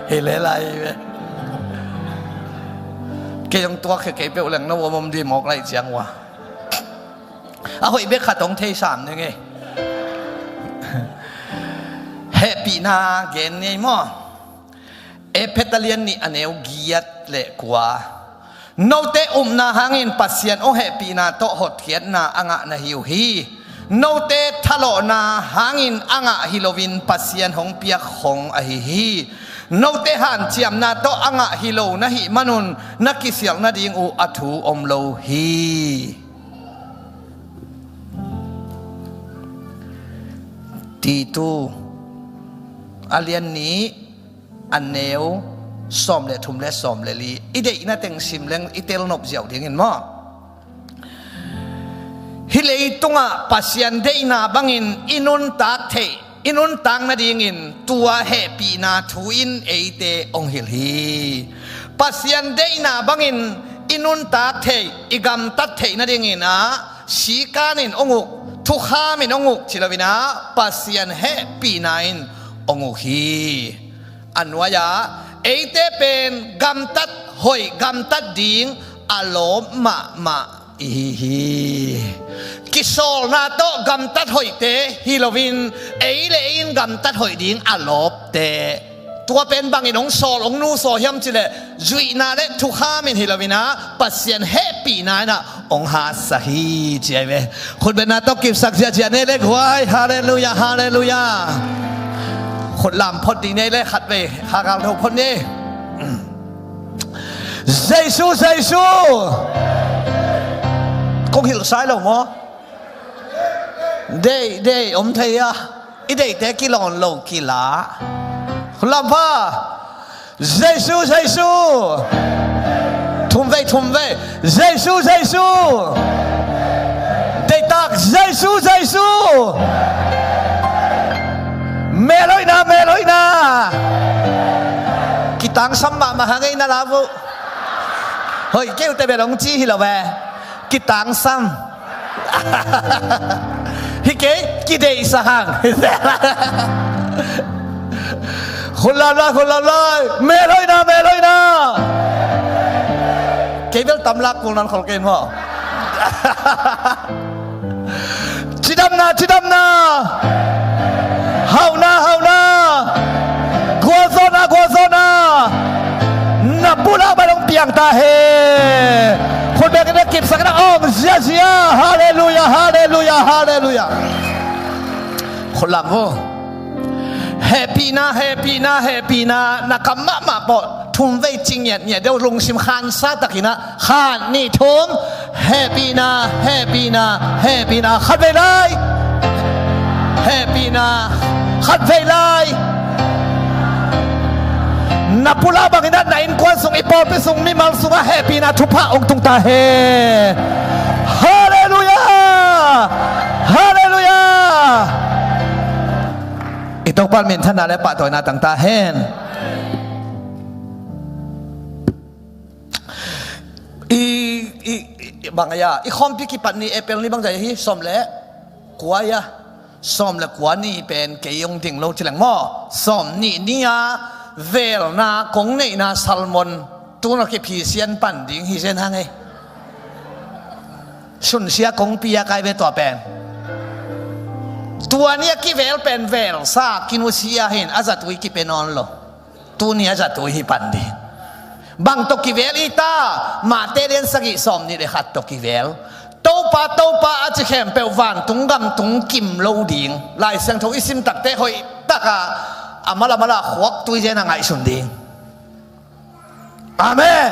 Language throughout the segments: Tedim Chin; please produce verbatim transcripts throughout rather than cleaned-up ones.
Hi le lai ve. Kei hong tuak khe kei peuh leng no om om di mawk lai ciang ua. A hoih bek khat hong thei sam ning ei. Hehpihna gen ni ei maw? Efesa lian nih a neu giat le kua. Note upna hangin Pasian hong hehpihna tawh hotkhiatna a ngah na hi uh hi. Note thalawhna hangin a ngah hi loin Pasian hong piak khong ahi hi. Note hanciamna tawh a ngah hi lo na hih manun na kisialh nading uh a thu om lo hi. Titu a lian nih a neu sawm le thum le sawm le li. I deihna teng sim leng i telnop ziau dingin maw? Hih leitungah Pasian deihna bangin i nuntak theih, i nuntak nadingin tua hehpihna thu in eite hong hilh hi. Pasian deihna bangin i nuntak theih, i gamtat theih nadingin ah sikanin hong uk, thukhamin hong uk ci loin ah Pasian hehpihna in hong uk hi. A nuai-ah eite pen gamtat hoih gamtat ding a lawp mahmah i hi hi. Kisawlna tawh gamtat hoihte hi loin ei le ei in gamtat hoih ding a lawpte. Tua pen bangin hong sawl hong nusaw hiam cileh zuihna le thukhamin hi loin ah Pasian hehpihna in ah hong hatsak hi ci ahi ve. Khutbetna tawh kipsak ziahziah nei le guai. Halleluia, halleluia. Khutlam phot ding nei le khatvei khagal tho phot ni. Jesu, Jesu. Kong hilh sai lo maw? Deih deih om thei a. I deihte kilawn lo kila. Khutlam pha. Jesu, Jesu. Thum vei, thum vei. Jesu, Jesu. Deihtak, Jesu, Jesu. Melhoihna, melhoihna. Kitangsam mahmah hang ei na la uh. Hoih kei uh teh bel hong ci hi lo ve. Kitangsam. Hi kei kideihsak hang. Khutlam lai, khutlam lai. Melhoihna, melhoihna. Kei bel tamlak kul nan khol kei maw? Cidamna, cidamna. Hauhna, hauhna. Gualzawhna, gualzawhna. Na pulak bang hong piang ta hen. Khut bek in na kipsak in na awng ziazia. Halleluia, halleluia, halleluia. Khutlam uh. Hehpihna, hehpihna, hehpihna. Na kam mahmah pawh thum vei ci ngiatngiat deuh lungsim khansa takin ah khat nih thum. Hehpihna, hehpihna, hehpihna. Khatvei lai. Hehpihna. Khatvei lai. Na pulak bangin ah na innkuan sung, i pawlpi sung, mimal sungah hehpihna thupha hong tung ta hen. Halleluia. Halleluia. I Topa minthanna le pahtawina tang ta hen. I, i, i, bang a, i khawmpi kipat ni April ni bang zai hi, sawm le kua a. Sawm le kua ni pen kei hong ding lo ci leng maw? Sawm nih ni a velna kong neihna sermon tun a kiphisian pan ding hi zen hang ei. Sunsia kongpi a kai ve tua pen. Tua ni a kivel pen velsa kinusia hin a zatui kipe nawn lo. Tuni a zatui hi pan ding. Bang tawh kivel i ta? Mate lian sagih sawm nih le khat tawh kivel. Topa, Topa a ci khempeuh vantung gam tung kim lo ding. Lai Siangtho i sim takte hoih taka a mala mala khuak tui zen a ngaihsun ding. Amen.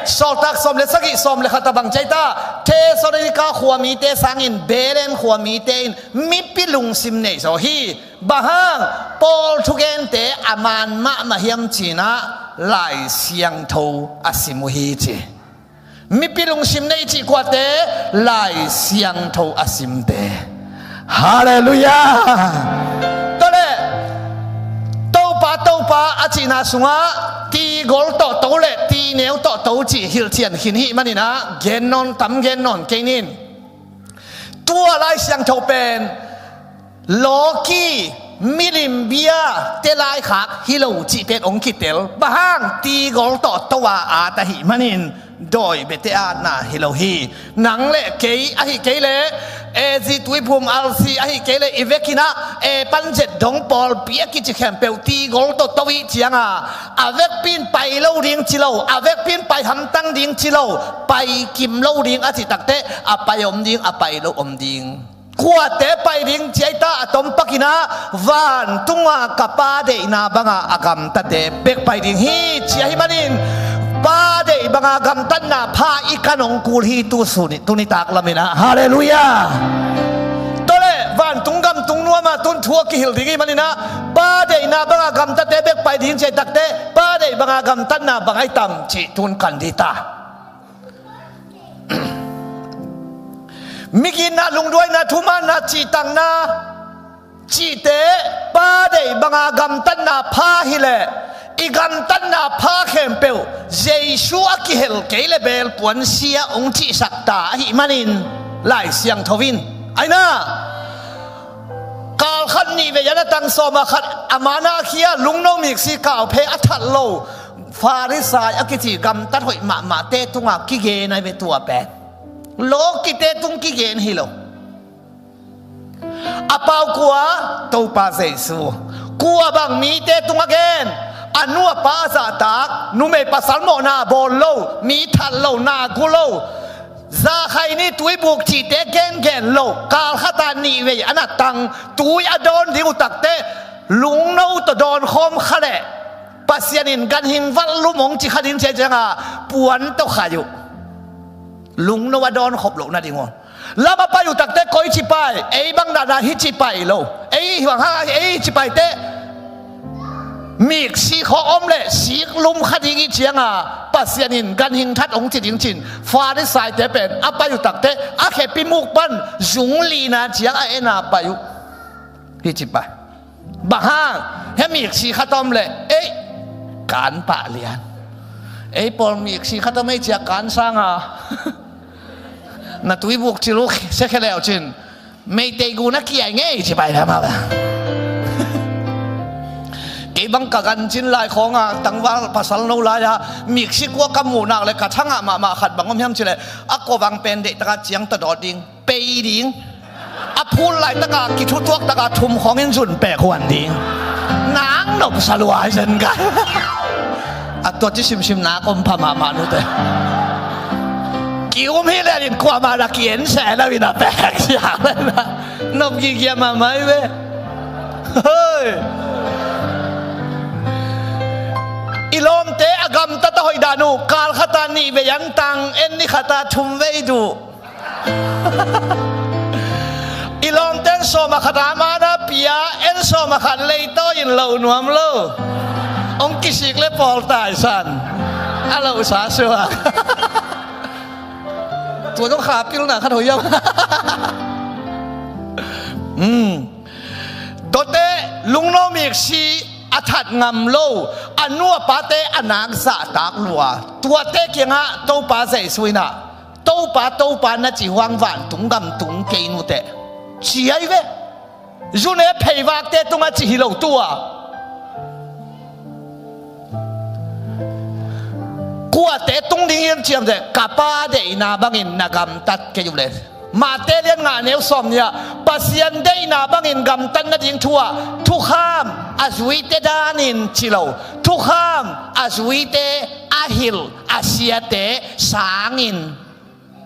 Sawltak sawm le sagih sawm le khat a bang ci a i ta? Thessalonika khua mite sangin Berean khua mite in mipi lungsim nei zaw hi. Bang hang? Paul thugente a man mahmah hiam ci-in ah Lai Siangtho a sim uh hi ci. Mipi lungsim nei cih kuate? Lai Siangtho a simte. Halleluia. Tua le Topa, Topa a cihna sungah tigol tawh to le tineu tawh to cih hilhcian khin hih manin ah gen nawn tam gen nawn kei ning. Tua Lai Siangtho pen lawki Milim bia te laikhak hi lo cih pen hong kitel. Bang hang? Tigol tawh to a at ahih manin dawi bia te atna hi lo hi. Nang le kei ahi kei leh, e, zi tuiphum alsi ahi kei leh, i vekin ah, e, panzet dong pawlpi a kici khempeuh tigol tawh to i cianga, a vekpi in pai lo ding ci lo, a vekpi in pai hamtang ding ci lo, pai kim lo ding a cih takteh, a pai om ding, a pai lo om ding. Kuate pai ding ci ahi ta, a tom pakin ah, vantunga ka Pa deihna banga a gamtate bek pai ding hi ci ahih manin, Pa deih banga gamtatna pha i kan hong kul hi tu sun, tuni tak lamin ah. Halleluiah. Tua leh vantung gam tung nuam a tun thu a kihilh ding ahih manin ah, Pa deihna banga gamtate bek pai ding ci ahi takteh, Pa deih banga gamtatna bang ahi tam cih tun kan ding ta. Migitna, lungduaina, thumanna, cihtakna cihte, Pa deih banga gamtatna pha hi leh, i gamtatna pha khempeuh Jesu a kihel kei leh bel puansia hong cihsak ta ahih manin, Lai Siangtho in, aina, kal khat nih vei an a tang sawm a khat a man a khia, lungno miksi kau phei a that lo Farisai a kici gamtat hoih mahmahte tunga kigen ahi ve tua pen. Lawkite tung kigen hi lo. A pau kua? Topa Jesu. Kua bang mite tung a gen? A nu a pa a zahtak, numei pasal mawhna a bawl lo, mi that lo, na gu lo, zakhai ni tuibuk cihte gengen lo, kal khat a nih vei an a tang, tui a dawn ding uh takteh, lungno tawh dawn khawm kha leh, Pasian in ganhing valh lum hong ci kha ding ci ahi cianga, puan tawh khai uh. Lungno a dawn khop loh nading uh. Lam a pai uh takteh koici pai, ei bang dana hici pai lo. Ei bang hang, ei hici pai teh, miksi khawng om leh sik lum kha ding i cianga, Pasian in ganhing that hong ci ding cin, Farisaite pen a pai uh takteh, a khepi muk pan zung lina ciang a en a pai uh. Hici pai. Bang hang? Hih miksi khat om leh, ei, kan pah lian. Ei pawl miksi khat om ei ciah kan sanga, na tuibuk ciluk sekhe leucin, meitei gu na kiai ngei ci pai lam a. Kei bang ka gancin lai khawnga tangval pasal no lai-a miksi kua ka muh nak leh ka thangah mahmah khat bang om hiam ci leh, a kuavang pen deihtaka ciang tawdawt ding, pei ding. A phul laitaka kithutuaktaka thum khawngin zun pek huan ding. Nang nopsa lua hi zen ka. A tua ci simsim nak om pha mahmah nute. Ki-um hi lenin kuamah na ki-en seh lo in a pek siang lena. Nop gihgiah mahmah hi ve. Hoi. I lawmte a gamtat a hoih dan uh, kal khata nih vei an tang, en ni khata thum vei duh. I lawmte en sawm a khat a mana pia, en sawm a khat leitaw in loh nuam lo. Hong kisik le pawl taisan. A lohsa suak. Tua zong kha pilna khat hoih hiam? Hmm. Tuate lungno miksi a that ngam lo, a nu a pate a nak zahtak lua, tuate kiangah Topa Jesu in ah, Topa, Topa na ci huang vantung gam tung kei nuteh, ci ahi ve. Zune pheivakte tungah ci hi lo tua. Kuate tung ding hiam ciamteh, ka Pa deihna bangin na gamtat kei uh le. Mate lian nga neu sawm nih ah, Pasian deihna bangin gamtat nading thu ah, thukham a zuite danin ci lo, thukham a zuite a hilh a siate sangin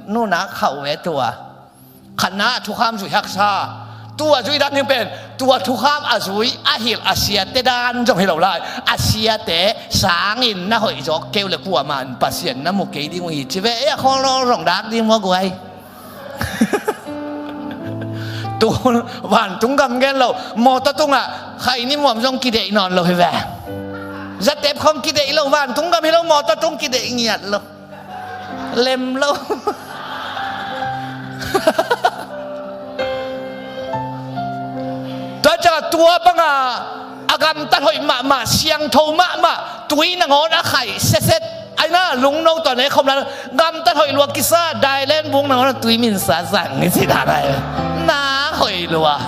nuntak khauh ve tua. Khatna a thukham zui haksa, tua zui dan ding pen, tua thukham a zui a hilh a siate dan zong hi lo lai, a siate sangin na hoih zawk kei uh le kuamah in Pasian na mu kei ding uh hi ci ve. E, a khawl lawl zong dak ding maw guai. Tu vantung gam gen lo, mawtaw tungah khaini muam zong kideih nawn lo hi ve. Zatep khong kideih lo, vantung gam hi lo, mawtaw tung kideih ngiat lo. Lem lo. Tua ciang tua banga a gamtat hoih mahmah, siangtho mahmah, tui nangawn a khaih seset, aina lungno tawh ne khom la, gamtat hoih lua kisa, dailen bung nangawn a tui minsa zang i ci dan ai. Na hoih lua.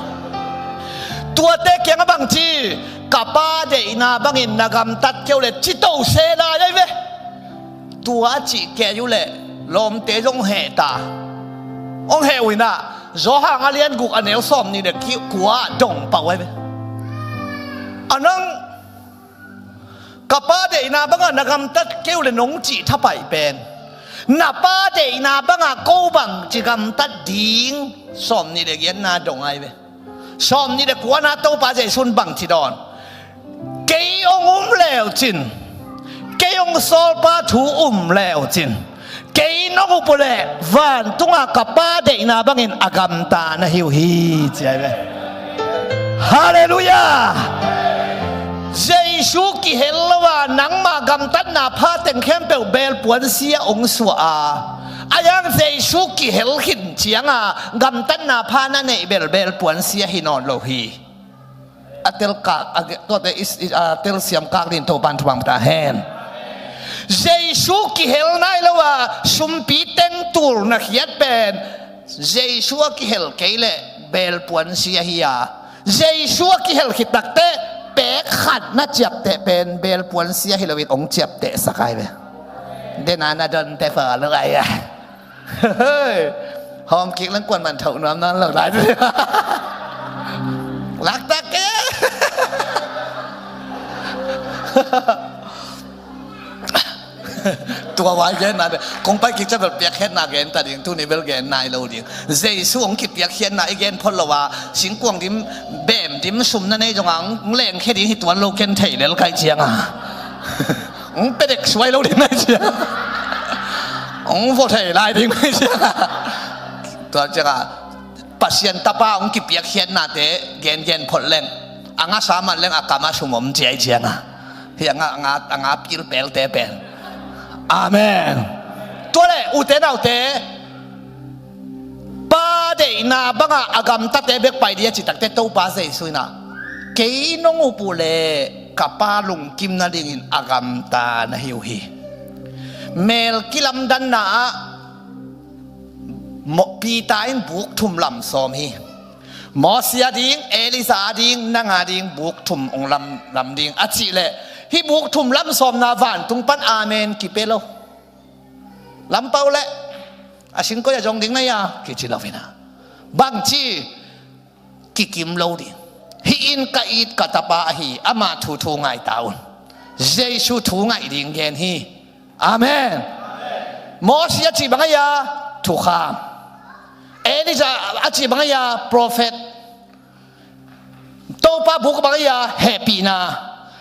Tuate kiangah bang ci, ka Pa deihna bangin na gamtat kei uh leh ci to se lai ahi ve. Tua a cih kei uh leh lawmte zong heh ta. Hong heh uh inah Johan a lian guk a neu sawm nih le kua dong pah uh ahi ve. A nang ka Pa deihna bangah na gamtat kei uh leh nong cih thapaih pen na Pa deihna bangah ko bang ci gamtat ding sawm nih le giatna dong ahi ve. Sawm nih le kuana Topa Jesuh in bang ci dawn? Kei hong um leucin, kei hong sawlpa thu um leucin, kei nong up uh leh vantungah ka Pa deihna bangin a gamta na hi uh hi, ci ahi ve. Halleluiah. Jesuh kihel lo a nangmah gamtatna pha teng khempeuh belpuan sia hong suah a, a yang Jesuh kihel khin cianga gamtatna pha na neih bel belpuan sia hi nawn lo hi. A telkak a ge- tuate is- is- a telsiam kak din Topan thupang ta hen. Jesuh kihel nai lo a sumpi teng tul na khiat pen Jesuh a kihel kei leh belpuan sia hi a, Jesuh a kihel khit takteh pek khat na ciapteh pen belpuan sia hi loin hong ciapteh sak ai ve. Dena na don te fa lo ai a. Hawm kik leng kuan man thoh nuam nawn lo lai. Laktak ke. Tua vai gen na de kong pai kik ca bel piakkhiatna gen ta ding, tuni bel gen nai lo ding. Jesuh hong kipiakkhiatna i gen phot lo a singkuang dim bem dim sum na nei zonga hong lengkhia ding hi tuan lo ken thei lel kai cianga. Hong pedek suai lo ding nai cianga. Hong vo thei lai ding nai cianga. Tua cianga Pasian tapa hong kipiakkhiatnate gengen phot leng a ngasa man leng a kama sum om ciai cianga. Hi a nga, a nga, a nga pil pelte pen. Amen. Tua le ute naute, Pa deihna bangah a gamtate bek pai dih a citakte Topa Jesuh inah kei nong up uh leh ka Pa lungkim nadingin a gamta na hi uh hi. Mel kilamdanna ah Mo- Peter in buk thum lam sawm hi. Mosi a ding, Elijah a ding, nang a ding buk thum hong lam, lam ding a cih leh hih buk thum lam sawmna vantung pan amen kipia lo. Lampau leh a singkoi a zong ding na ia kici lo hina. Bangci kikim lo ding. Hih in ka it ka tapa ahi, ama thu thu ngai ta un. Jesuh thu ngaih ding gen hi. Amen. Mosi a cih bang aia thukham. Elijah a cih bang aia prophet. Topa buk bang aia hehpihna.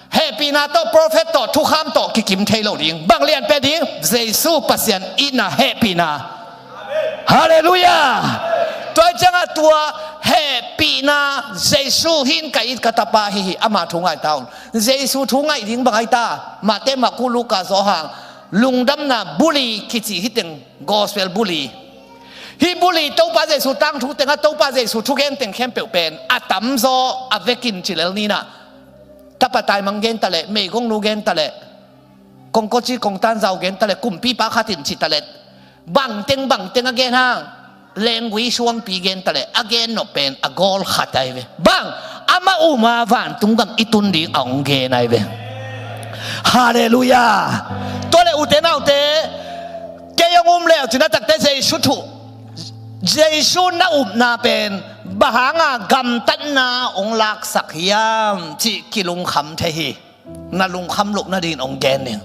Hehpihna tawh prophet tawh thukham tawh kikim thei lo ding. Bang lianpia ding? Jesuh Pasian itna hehpihna. Halleluiah. Tua ciangah tua hehpihna Jesuh hin ka it ka tapa hi hi ama thu ngai ta un. Jesuh thu ngaih ding bang ai ta? Mate, Maku, Luka, Johan. Lungdamna buli kici hiteng gospel buli. Hih buli Topa Jesuh tangthu tengah Topa Jesuh thugen teng khempeuh pen a tamzaw a vekin cilel ninah. Tapa taimang gen taleh, meigongnu gen taleh, kongkoci kongtanzau gen taleh, kumpipa khatin ci taleh, bangteng bangteng a gen hang. Lengui suangpi gen taleh a gen nop pen a gawl khat ai ve. Bang ama uma vantung gam i tun ding a hong gen ai ve. Halleluiah. Tua le ute naute, kei hong um leu cin a takte Jesuh thu, Jesuh na upna pen bang hanga gamtatna hong laksak hiam cih kilungkham thei hi. Na lungkham loh nadingin hong gen ning.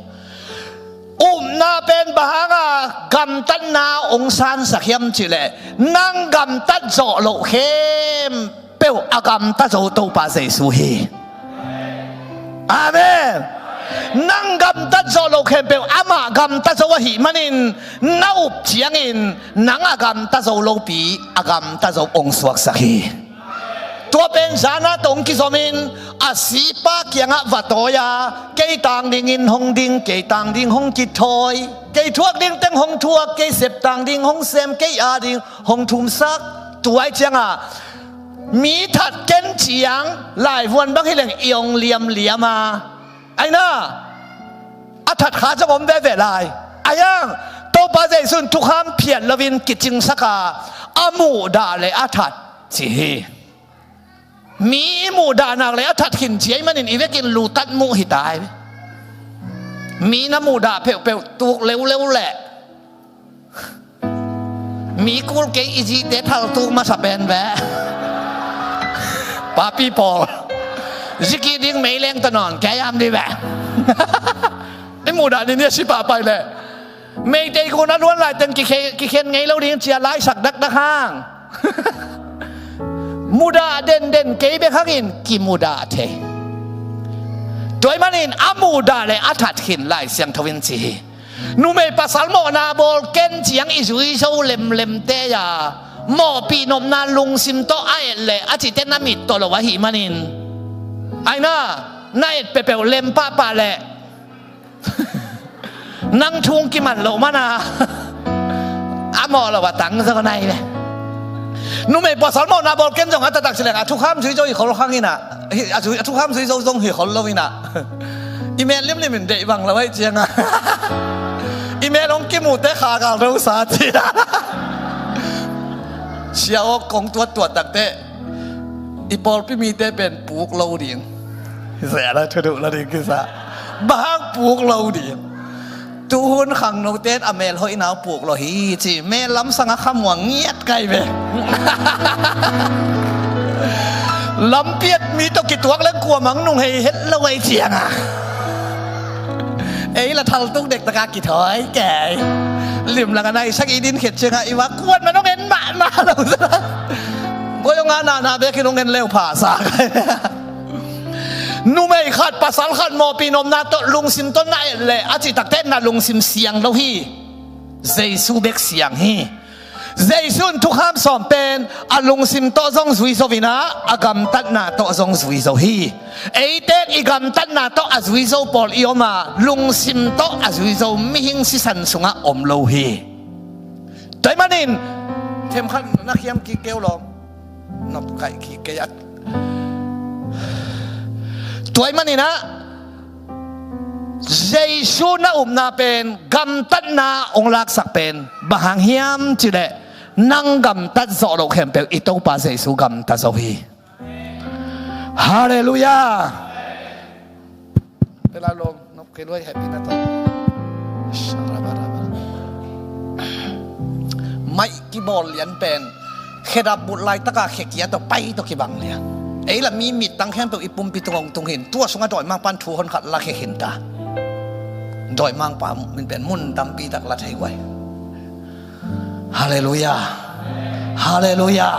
Upna pen bang hanga gamtatna hong sansak hiam cihleh nang gamtat zawh loh khempeuh a gamta zo Topa Jesuh hi. Amen. Nang gamtat zawh loh khempeuh amah gamta zo ahih manin na up ciangin nang a gamta zo lopi a gamta zo hong suaksak hi. Tua pen zana tong kizomin a sipa kiangah va tawi a, kei tang dingin hong ding, kei tang ding hong kithawi, kei thuak ding teng hong thuak, kei sep tang ding hong sem, kei a ding hong thumsak. Tuai cianga mi that ken ciang laivuan bang hileng i hong liamliam a, aina a that kha zong om veve lai. Aiang Topa Jesuh in thukham phiat loin kicingsak a, a muhdah le a that ci hi. Mi i muhdah nak le a that khin ci ahih manin i vekin lutat muh hi ta hi. Mi na muhdah peuhpeuh tuk leuleu leh mi kul kei i zite thal tuk masa pen ve. Papi pawl, zi kik ding meileng tawh nawn kei hiam dih ve. I muhdah ni ni a si pahpai leh Meitei gun a luan lai teng kikhe-, kikhen ngei lo ding ci a laisak dakdak hang. Mudah denden kei bek hangin kimudah thei. Tua ahih manin a muhdah le a that khin Lai Siangtho in ci hi. Numei pasal mawhna bawl ken ciang i zui zo lemlemte a, mawhpih nopna lungsim tawh a et le a cihte na mit tawh lo ahih manin, aina, na et peuhpeuh lem pahpah leh nang thu kiman loh mana a mawh lo a tang zo nai ve. Numei pasal mawhna bawl ken zong a taktak ci leng a thukham zui zo hi khol hang ina, hi, a zui, a thukham zui zo zong hi khol lo ina. I mel limlim in deih bang lo ahih cianga i mel hong kimuhte kha gal rosa ci. Sia awk kong tuattuat takte i pawlpi mite pen puk lo ding. Zia la thuduh la ding kisa. Bang hang puk lo ding? Tuhun khangnote in a mel hoihna uh puk lo hi ci. Mel lamsang a khamuang ngiat kai ve. Lampiat mi tawh kituak leng kuamang nung hei het lo ei cianga ei la thaltuk dektaka kithawi kei. Limlang a naisak i din khet cianga i va kuan man hong en mahmah lo. Koi hong a nahna bekin hong en leu phasa kai. Numei khat pasal khat mawhpih nopna tawh lungsim tawh na et leh a cih takte na lungsim siang lo hi. Jesu bek siang hi. Jesu in thukham sawm pen a lungsim tawh zong zui zo inah a gamtatna tawh zong zui zo hi. Eite in i gamtatna tawh a zui zo pawl i om a, lungsim tawh a zui zo mihing sisan sungah om lo hi. Tua ahih manin themkhat na khiam kik kei uh lawm. Nop kaih kik kei a. Tua ahih maninah Jesu na upna pen gamtatna hong laksak pen bang hang hiam cihleh nang gamtat zawh loh khempeuh i Topa Jesu gamta zo hi. Halleluiah. Pela long nop kei luai happy na ta. Maih kibawl lian pen khedap bulh laitaka khekia tawh pai tawh kibang lian. Ei la mi mittang khempeuh i pumpi tung hong tung hin, tua sungah dawimangpan thu hon khat la khe khin ta. Dawimangpa min pen mun tampi tak la thei guai. Halleluiah. Halleluiah.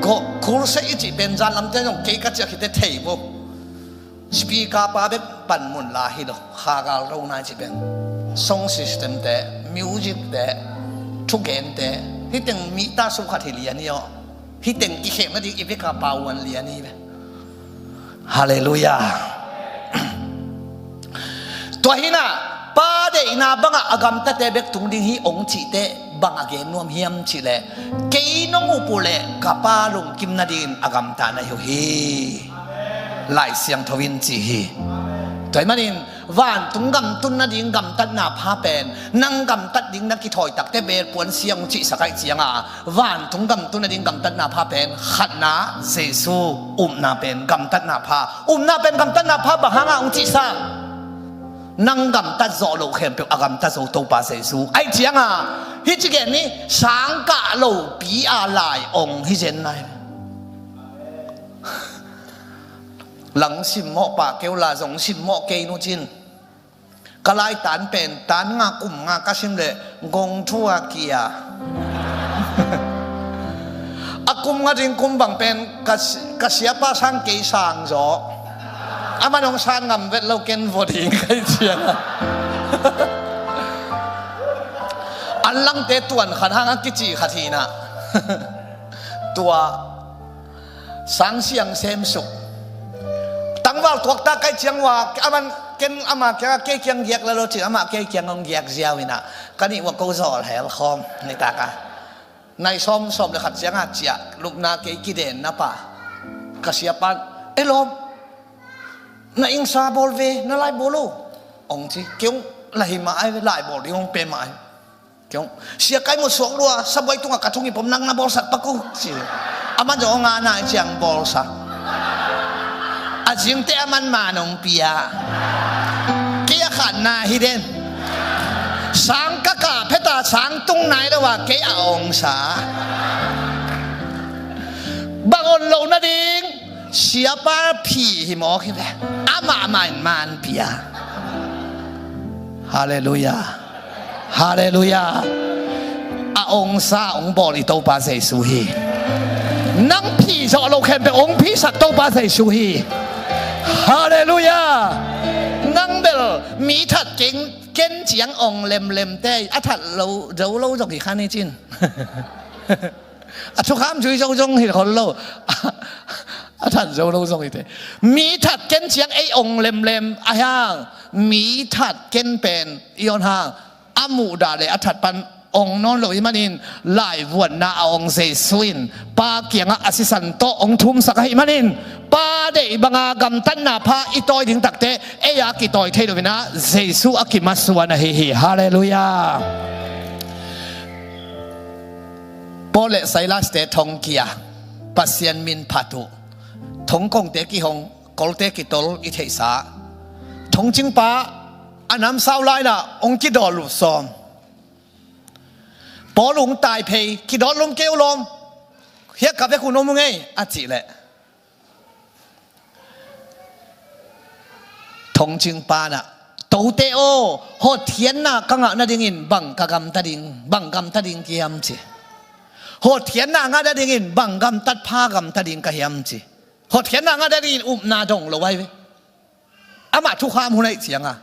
Gawh kurse i cih pen zan lamte zong kei ka ciah khite thei vo. Speaker pa bek panmun la hi lo, khagal ro nai ci pen. Song system te, music te, thugen te, hiteng mihta sukhat hi lian hi aw. Hiteng kikhem nading i beka pauan lian hi ve. Halleluiah. Tua hinah pa deihna bangah a gamtate bek tung ding hi ong cihte bang a gen nuam hiam cihleh, kei nong up uh leh ka pa lungkim nadingin a gamta na hi uh hi. Lai Siangtho in ci hi. Tua ahih manin vantung gam tun nading gamtatna pha pen nang gamtat ding na kithawi takte bel puan siang hong cihsak ahih cianga vantung gam tun nading gamtatna pha pen khatna Jesu upna pen gamtatna pha. Upna pen gamtatna pha bang hanga hong cihsak? Nang gamtat zawh loh khempeuh a gamta zo Topa Jesu. Ahih cianga hih ci gen ni, sangkah lopi a lai ong hi zen nai. Lang simmawh pah keu la zong simmawh kei nu cin. Ka lai tan pen tan nga kum nga ka sim leh gong thu a kia. A kum nga ding kum bang pen ka si-, ka siapa sang kei sang zaw. Aman hong san ngam vet lo ken vo ding kai ciang a. An langte tuan khat hang a kici khat hinah. Tua sang siang sem suk. Tangval tuakta kai ciang ua, aman ken ama kiang, kei kiang giak la lo cin, ama kei kiang hong giak ziau inah. Ka nih ua ko zawl hel khawm, nitaka. Nai sawm sawm le khat cianga ciah, lupna kei kiden na pa. Ka siapan, e lawm, na ingsa bawl ve, na lai bawl uh. Ong ci, kei ong la hi mah ai ve, lai bawl ding ong pe mah ai. Kei ong, sia kai mut suak lua, sabuai tungah ka thung i pom nang na bawlsak pak uh, ci. Aman zong hong a nai ciang bawlsa. A zingte aman man hong pia. Kei a khatna hi den. Sang ka kah pheta sang tung nai lo a kei a hong sa. Bang hon loh nading, siapa phi hi mawk hi ve. Amah mah in man pia. Halleluiah. Halleluiah. A hong sa hong bawl i Topa Jesu hi. Nang phi zawh lo khempeuh hong phisak Topa Jesu hi. Halleluiah. Nang bel mi that ken, ken ciang hong lemlemte, a that lo zo lo zong hi kha ni cin. A thukham zui zo zong hi khol lo. A that zo lo zong hi te. Mi that ken ciang ei hong lemlem a hang, mi that ken pen i hon hang a muhdah le a that pan hong nawn lo i manin, laivuanna a hong Jesu in Pa kiangah a sisan tawh hong thumsak ahih manin, Pa deih banga gamtatna pha i tawi ding takte ei a kitawi thei lo in ah, Jesu a kimasuan ahi hi. Halleluiah. Paul le Silas-te thongkia, Pasian min phat uh, thongkongte kihong, kolte kitol i theihsa. Thongcingpa a namsau lainah hong kidawt lup sawm. Paul hong tai phei, kidawt lum kei uh lawm. Hiah ka vek uh na om uh ngei a cih leh, thongcingpa in ah, "Tote aw, hotkhiatna ka ngah nadingin bang ka gamta ding, bang gamta ding ka hiam?" ci. "Hotkhiatna ngah nadingin bang gamtat pha gamta ding ka hiam?" ci. Hotkhiatna ngah nadingin upna dong lo ahi ve. Amah thukham hun ahih cianga,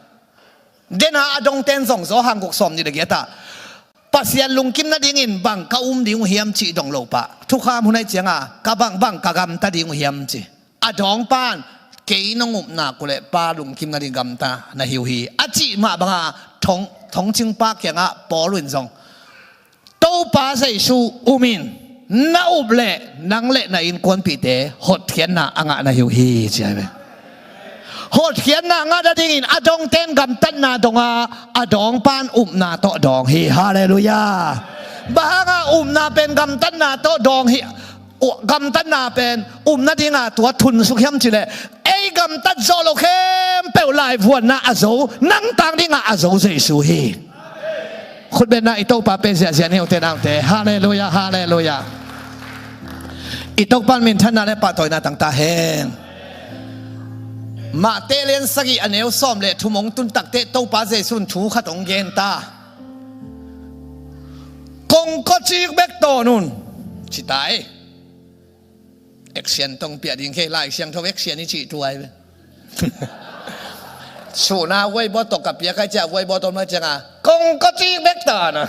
dena a dongten zong Johan guk sawm nih le giat ah, "Pasian lungkim nadingin bang ka um ding uh hiam?" cih dong lo pah. Thukham hun ahih cianga, "Ka bang, bang ka gamta ding uh hiam?" ci. A dawngpan, "Kei nong upna uh leh Pa lungkim nading gamta na hi uh hi," a cih mah banga thong, thongcingpa kiangah Paul in zong, "Topa Jesu um in, na up leh nang le na innkuanpihte hotkhiatna a ngah na hi uh hi," ci ahi ve. Hotkhiatna ngah nadingin a dongten gamtatna dong a, a dawngpan upna tawh dawng hi. Halleluiah. Bang hanga upna pen gamtatna tawh dawng hi? Uh, gamtatna pen upna dinga tua thunsuk hiam cih leh, ei gamtat zawh lo khempeuh laivuanna a zo, nang tang dinga a zo Jesu hi. Khutbetna i Topa pe ziahziah ni, ute naute. Halleluiah, halleluiah. I Topa minthanna le pahtawina tang ta hen. Mate lian sagih a neu sawm le thum hong tun takteh Topa Jesu in thu khat hong gen ta. "Kongkawcik bek tawn un," ci ta ei. Action tawh piak ding kei, Lai Siangtho action i cih tuai ve. Suna vuai bawt tawh ka piak kai ciah, vuai bawt tawh mai cianga, "Kongkawcik bek tawn un."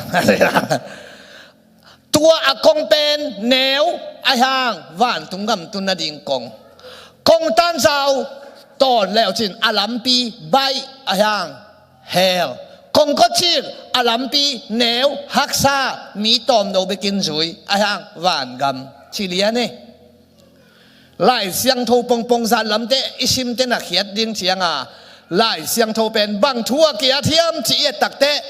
Tua a kong pen neu, a hang vantung gam tun nading kong. Kong tanzau tawn leucin a lampi baih, a hang hell. Kongkawcik a lampi neu, haksa, mi tawmno bekin zui, a hang vangam. Ci lian e. Lai Siangtho pongpong zan lamte i simte na khiat ding cianga, Lai Siangtho pen bang thu a kiat hiam cih i et takteh,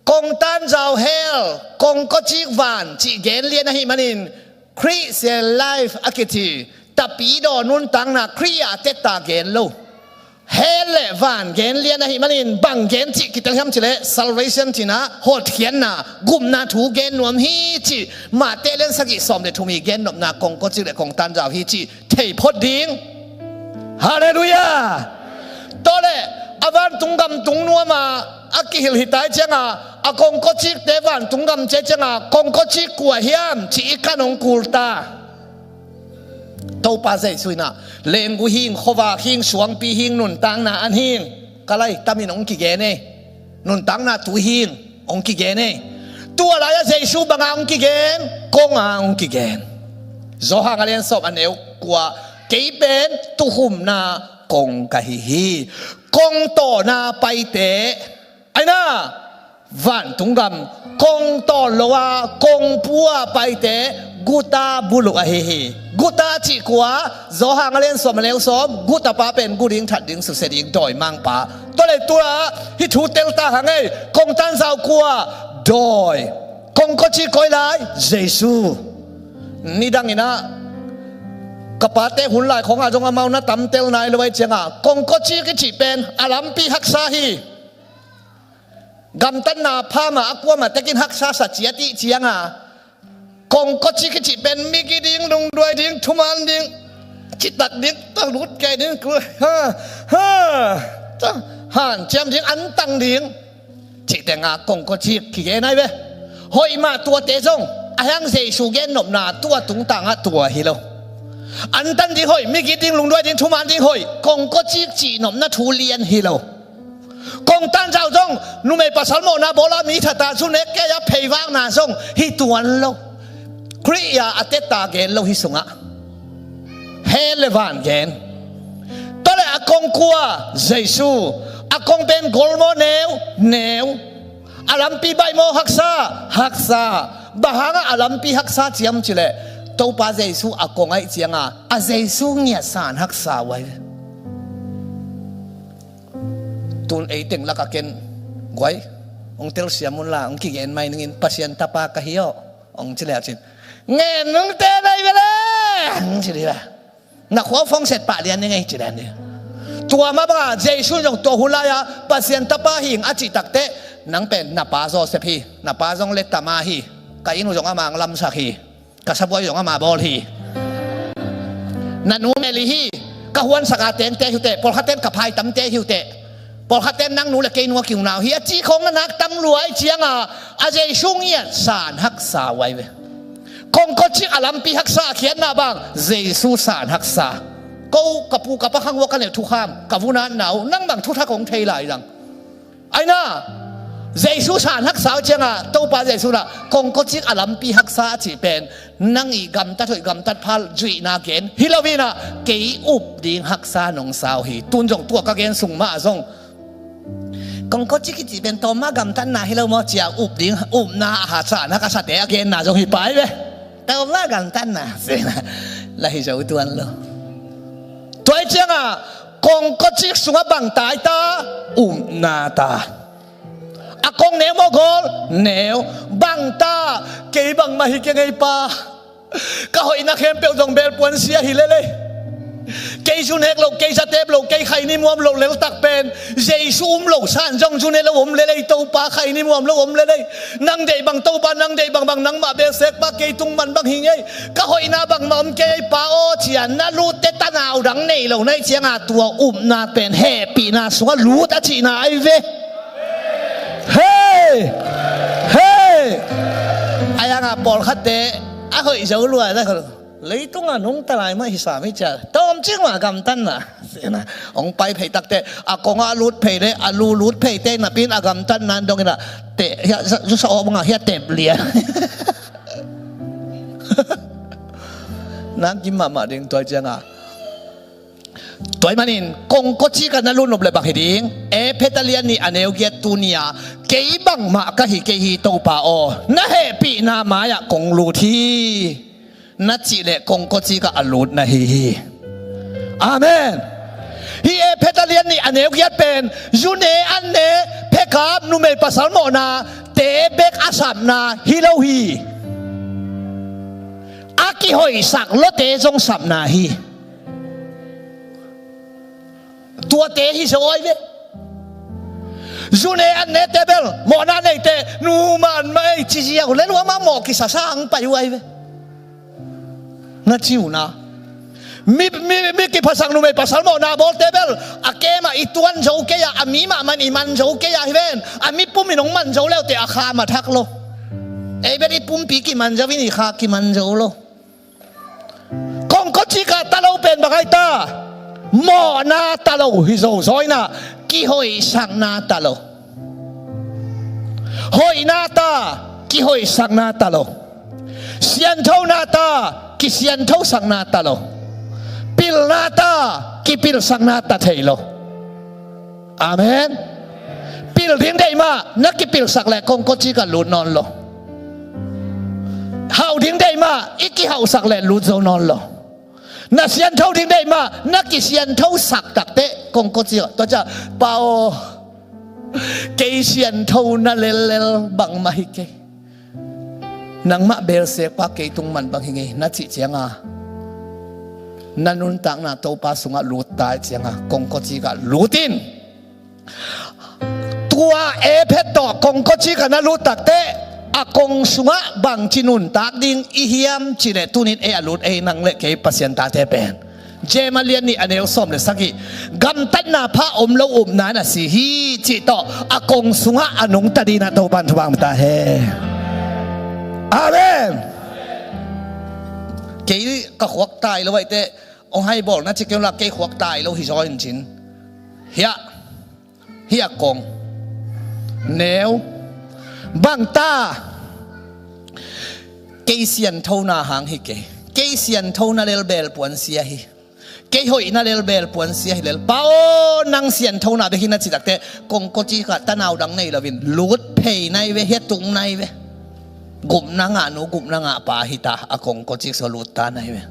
kong tanzau hell, kongkawcik van cih gen lian ahih manin, Christian life a kici, tapidaw nuntakna Khrih a tetta gen lo. Hell le van gen lian ahih manin, bang gen cih kitel hiam cih leh, salvation cihna, hotkhiatna, gupna thu gen nuam hi cih Mate lian sagih sawm le thum i gen nopna kongkawcik le kong tanzau hi cih thei phot ding. Halleluiah. Tua le, a vantung gam tung nuama a kihilh hi tai cianga, a kongkawcikte vantung gam ci cianga, kongkawcik kua hiam cih i kan hong kul ta. Topa Jesu in ah, "Lenggu hing, khuavak hing, suangpi hing, nuntakna an hing," ka lai tamin hong kigen e. Nuntakna tui hing hong kigen e. Tua lai-ah Jesu banga hong kigen, konga hong kigen. Johan a lian sawm a neu kua, "Kei pen tukhumna kong ka hi hi. Kong tawna paite," aina, vantung gam, kong tawn lo a, kong pua paite, guta buluk ahi hi. Guta cih kua, Johan a lian sawm a neu sawm, gutapa pen gu ding that ding susia ding dawimangpa. Tua le tua, hih thu tel ta hang ei, kong tanzau kua, dawi. Kongkawcik koi lai, Jesu. Nidang in ah ka pate hun lai khawngah zong amau na tamtel nai lo ahih ciangah kongkawcik i cih pen a lampi haksa hi. Gamtatna pha mah a kuamah tekin haksa sa ciat i cih ciangah kongkawcik i cih pen migi ding, lungduai ding, thuman ding, citak ding, talut kei ding, ha, ha, hanciam ding, antang ding cih tengah kongkawcik kigen ahi ve. Hoih mah tuate zong, a hiang Jesu gennopna tua tungtangah tua hi lo. Antan ding hoih, migi ding, lungduai ding, thuman ding hoih, kongkawcik cihnopna thu lian hi lo. Kongtan zau zong numei pasal mawhna bawla mi thata zu nek kei a pheivakna zong hi tuan lo. Khrih a a teta gen lo hi sungah hell le van gen. Tua le a kong kua? Jesu. A kong pen gol maw neu? Neu. A lampi baih maw haksa? Haksa. Bang hangah a lampi haksa ciam cileh Topa Jesu a kong ahih cianga a Jesu ngiatsan haksa uh ahi ve. Tun ei teng lakah ken guai hong telsiam unla hong kigen mai ningin Pasian tapa ka hi aw hong ci le cin ngen nungte nai vele hong ci dih la. Na khua phone set pah lian ning ei ci lian dih. Tua mah banga Jesu zong tua hun lai-a Pasian tapa hing a cih takteh nang pen na pa Joseph hi, na pa zong le tama hi, ka inn uh zong a mang lamsak hi, ka sabuai zong ama bawl hi. Na nu Mary hi, ka huansak a tengte hi uh teh, pawlkhatten ka phaitamte hi uh teh, pawlkhatten nang nu le kei nu a kiunau hi a ci khong na nak tam luai cianga a Jesu ngiat san haksa uh ahi ve. Kongkawcik a lampi haksa a khiatna bang Jesu san haksa. Ko ka pu ka pa khang hua ka neu thukham ka vunatna uh nang bang thuthak hong thei lai dang. Aina Jesu san haksa uh cianga Topa Jesu na kongkawcik a lampi haksa a cih pen nang i gamtat hoih gamtat phal zuihna gen hi lo inah kei up ding haksa nong sau hi. Tun zong tua ka gen sung mah zong kongkawcik i cih pen tawmma gamtatna hi lo maw cia up ding upna a haksa na ka sate a genna zong hi pai ve. Tawmma gamtatna la hi zo tuan lo. Tua i cianga kongkawcik sungah bang tai ta? Upna ta. A kong neu maw gol? Neu. Bang ta? Kei bangmah hi kei ngei pa. Ka hoihna khempeuh zong belpuan sia hi lelei. Kei zu nek loh, kei zatep loh, kei khaini muam loh leltak pen Jesu um loh san zong zu ne lo om lelei. Topa khaini muam lo om lelei. Nang deih bang Topa, nang deih bangbang nangmah belsek pa kei tung man bang hi ngei. Ka hoihna bangmah om kei pa aw cia na lutte tanau dang nei lo na ih cianga tua upna pen hehpihna sungah lut a cihna ahi ve. Hei! Hei! A yanga pawlkhatte a hoih zo lua na leitunga nungta lai mah hi sam hi cia tawmcik mah gamtatna. Hong pai phei takte a kongah a lut phei le a lu lut pheite napin a gamtatna an dongin a teh hiah zusa awp nga hiah tep lian. Nang kim mahmah ding tuai cianga. Tuai manin kongkawcik a na lut nop le bang hi ding? Efesa lian nih a neu giat tu nia kei bangmah ka hi kei hi Topa aw na hehpihna mai-ah kong lut hi. Na cih leh kongkawcik ah a lut na hi hi. Amen. Hih Efesa lian nih a neu giat pen zu ne an ne phekap numei pasal mawhna te bek a sapna hi lo hi. A kihoihsak lawte zong sapna hi. Tuate hi zo ahi ve. Zu ne an ne te bel mawhna neite numan mah ei ci ziau le lua mah mawh kisasa ang pai uh ahi ve. Na ci uh na mi, mi, mi kiphasak numei pasal mawhna bawlte bel a kemah i tuan zo kei a, a mi mahmah in i man zo kei a hi ven. A mi pum in hong man zo leute a kha mah thak lo. Ei bel i pumpi kiman zo in i kha kiman zo lo. Kongkawcik ah ta lo pen bang ai ta? Mawhna ta lo hi zo zawina kihoihsakna ta lo. Hoihna ta, kihoihsakna ta lo. Sianthona ta, kisianthosakna ta lo. Pilna ta, kipilsakna ta thei lo. Amen. Pil ding deih mah na kipilsak leh kongkawcik ah lut nawn lo. Hauh ding deih mah i kihauhsak leh lut zo nawn lo. Na siantho ding deih mah na kisianthosak takteh kongkawcik ah tua ciah, Pa aw, kei siantho na lellel bangmah hi kei. Nangmah belsekpa kei tung man bang hi ngei na cih cianga, na nuntakna Topa sungah lut ta i cianga kongkawcik ah lut in. Tua Ephet tawh kongkawcik ah na lut takte a kong sungah bangci nuntak ding i hiam cih leh tunin ei a lut ei nang le kei Pasian tate pen James a lian nih a neu sawm le sagih, gamtatna pha om lo upna na si hi cih tawh a kong sungah a nungta dingin ah Topan thupha hong pia ta hen. Amen. Kei ka khuak tai lo ahih teh hong haibawl na ci kei un la, kei khuak tai lo hi zaw in cin. Hiah Hiah kong neu bangta, kei sianthona hang hi kei. Kei sianthona lel belpuan sia hi. Kei hoihna lel belpuan sia hi lel. Pa aw, nang sianthona bek hi na ci takte kongkawcik ah tanau dang nei loin lut phei nai ve, hiah tung nai ve. Gupna ngah nu, gupna ngah pa hi ta, a kongkawcik sua lut ta nai ve.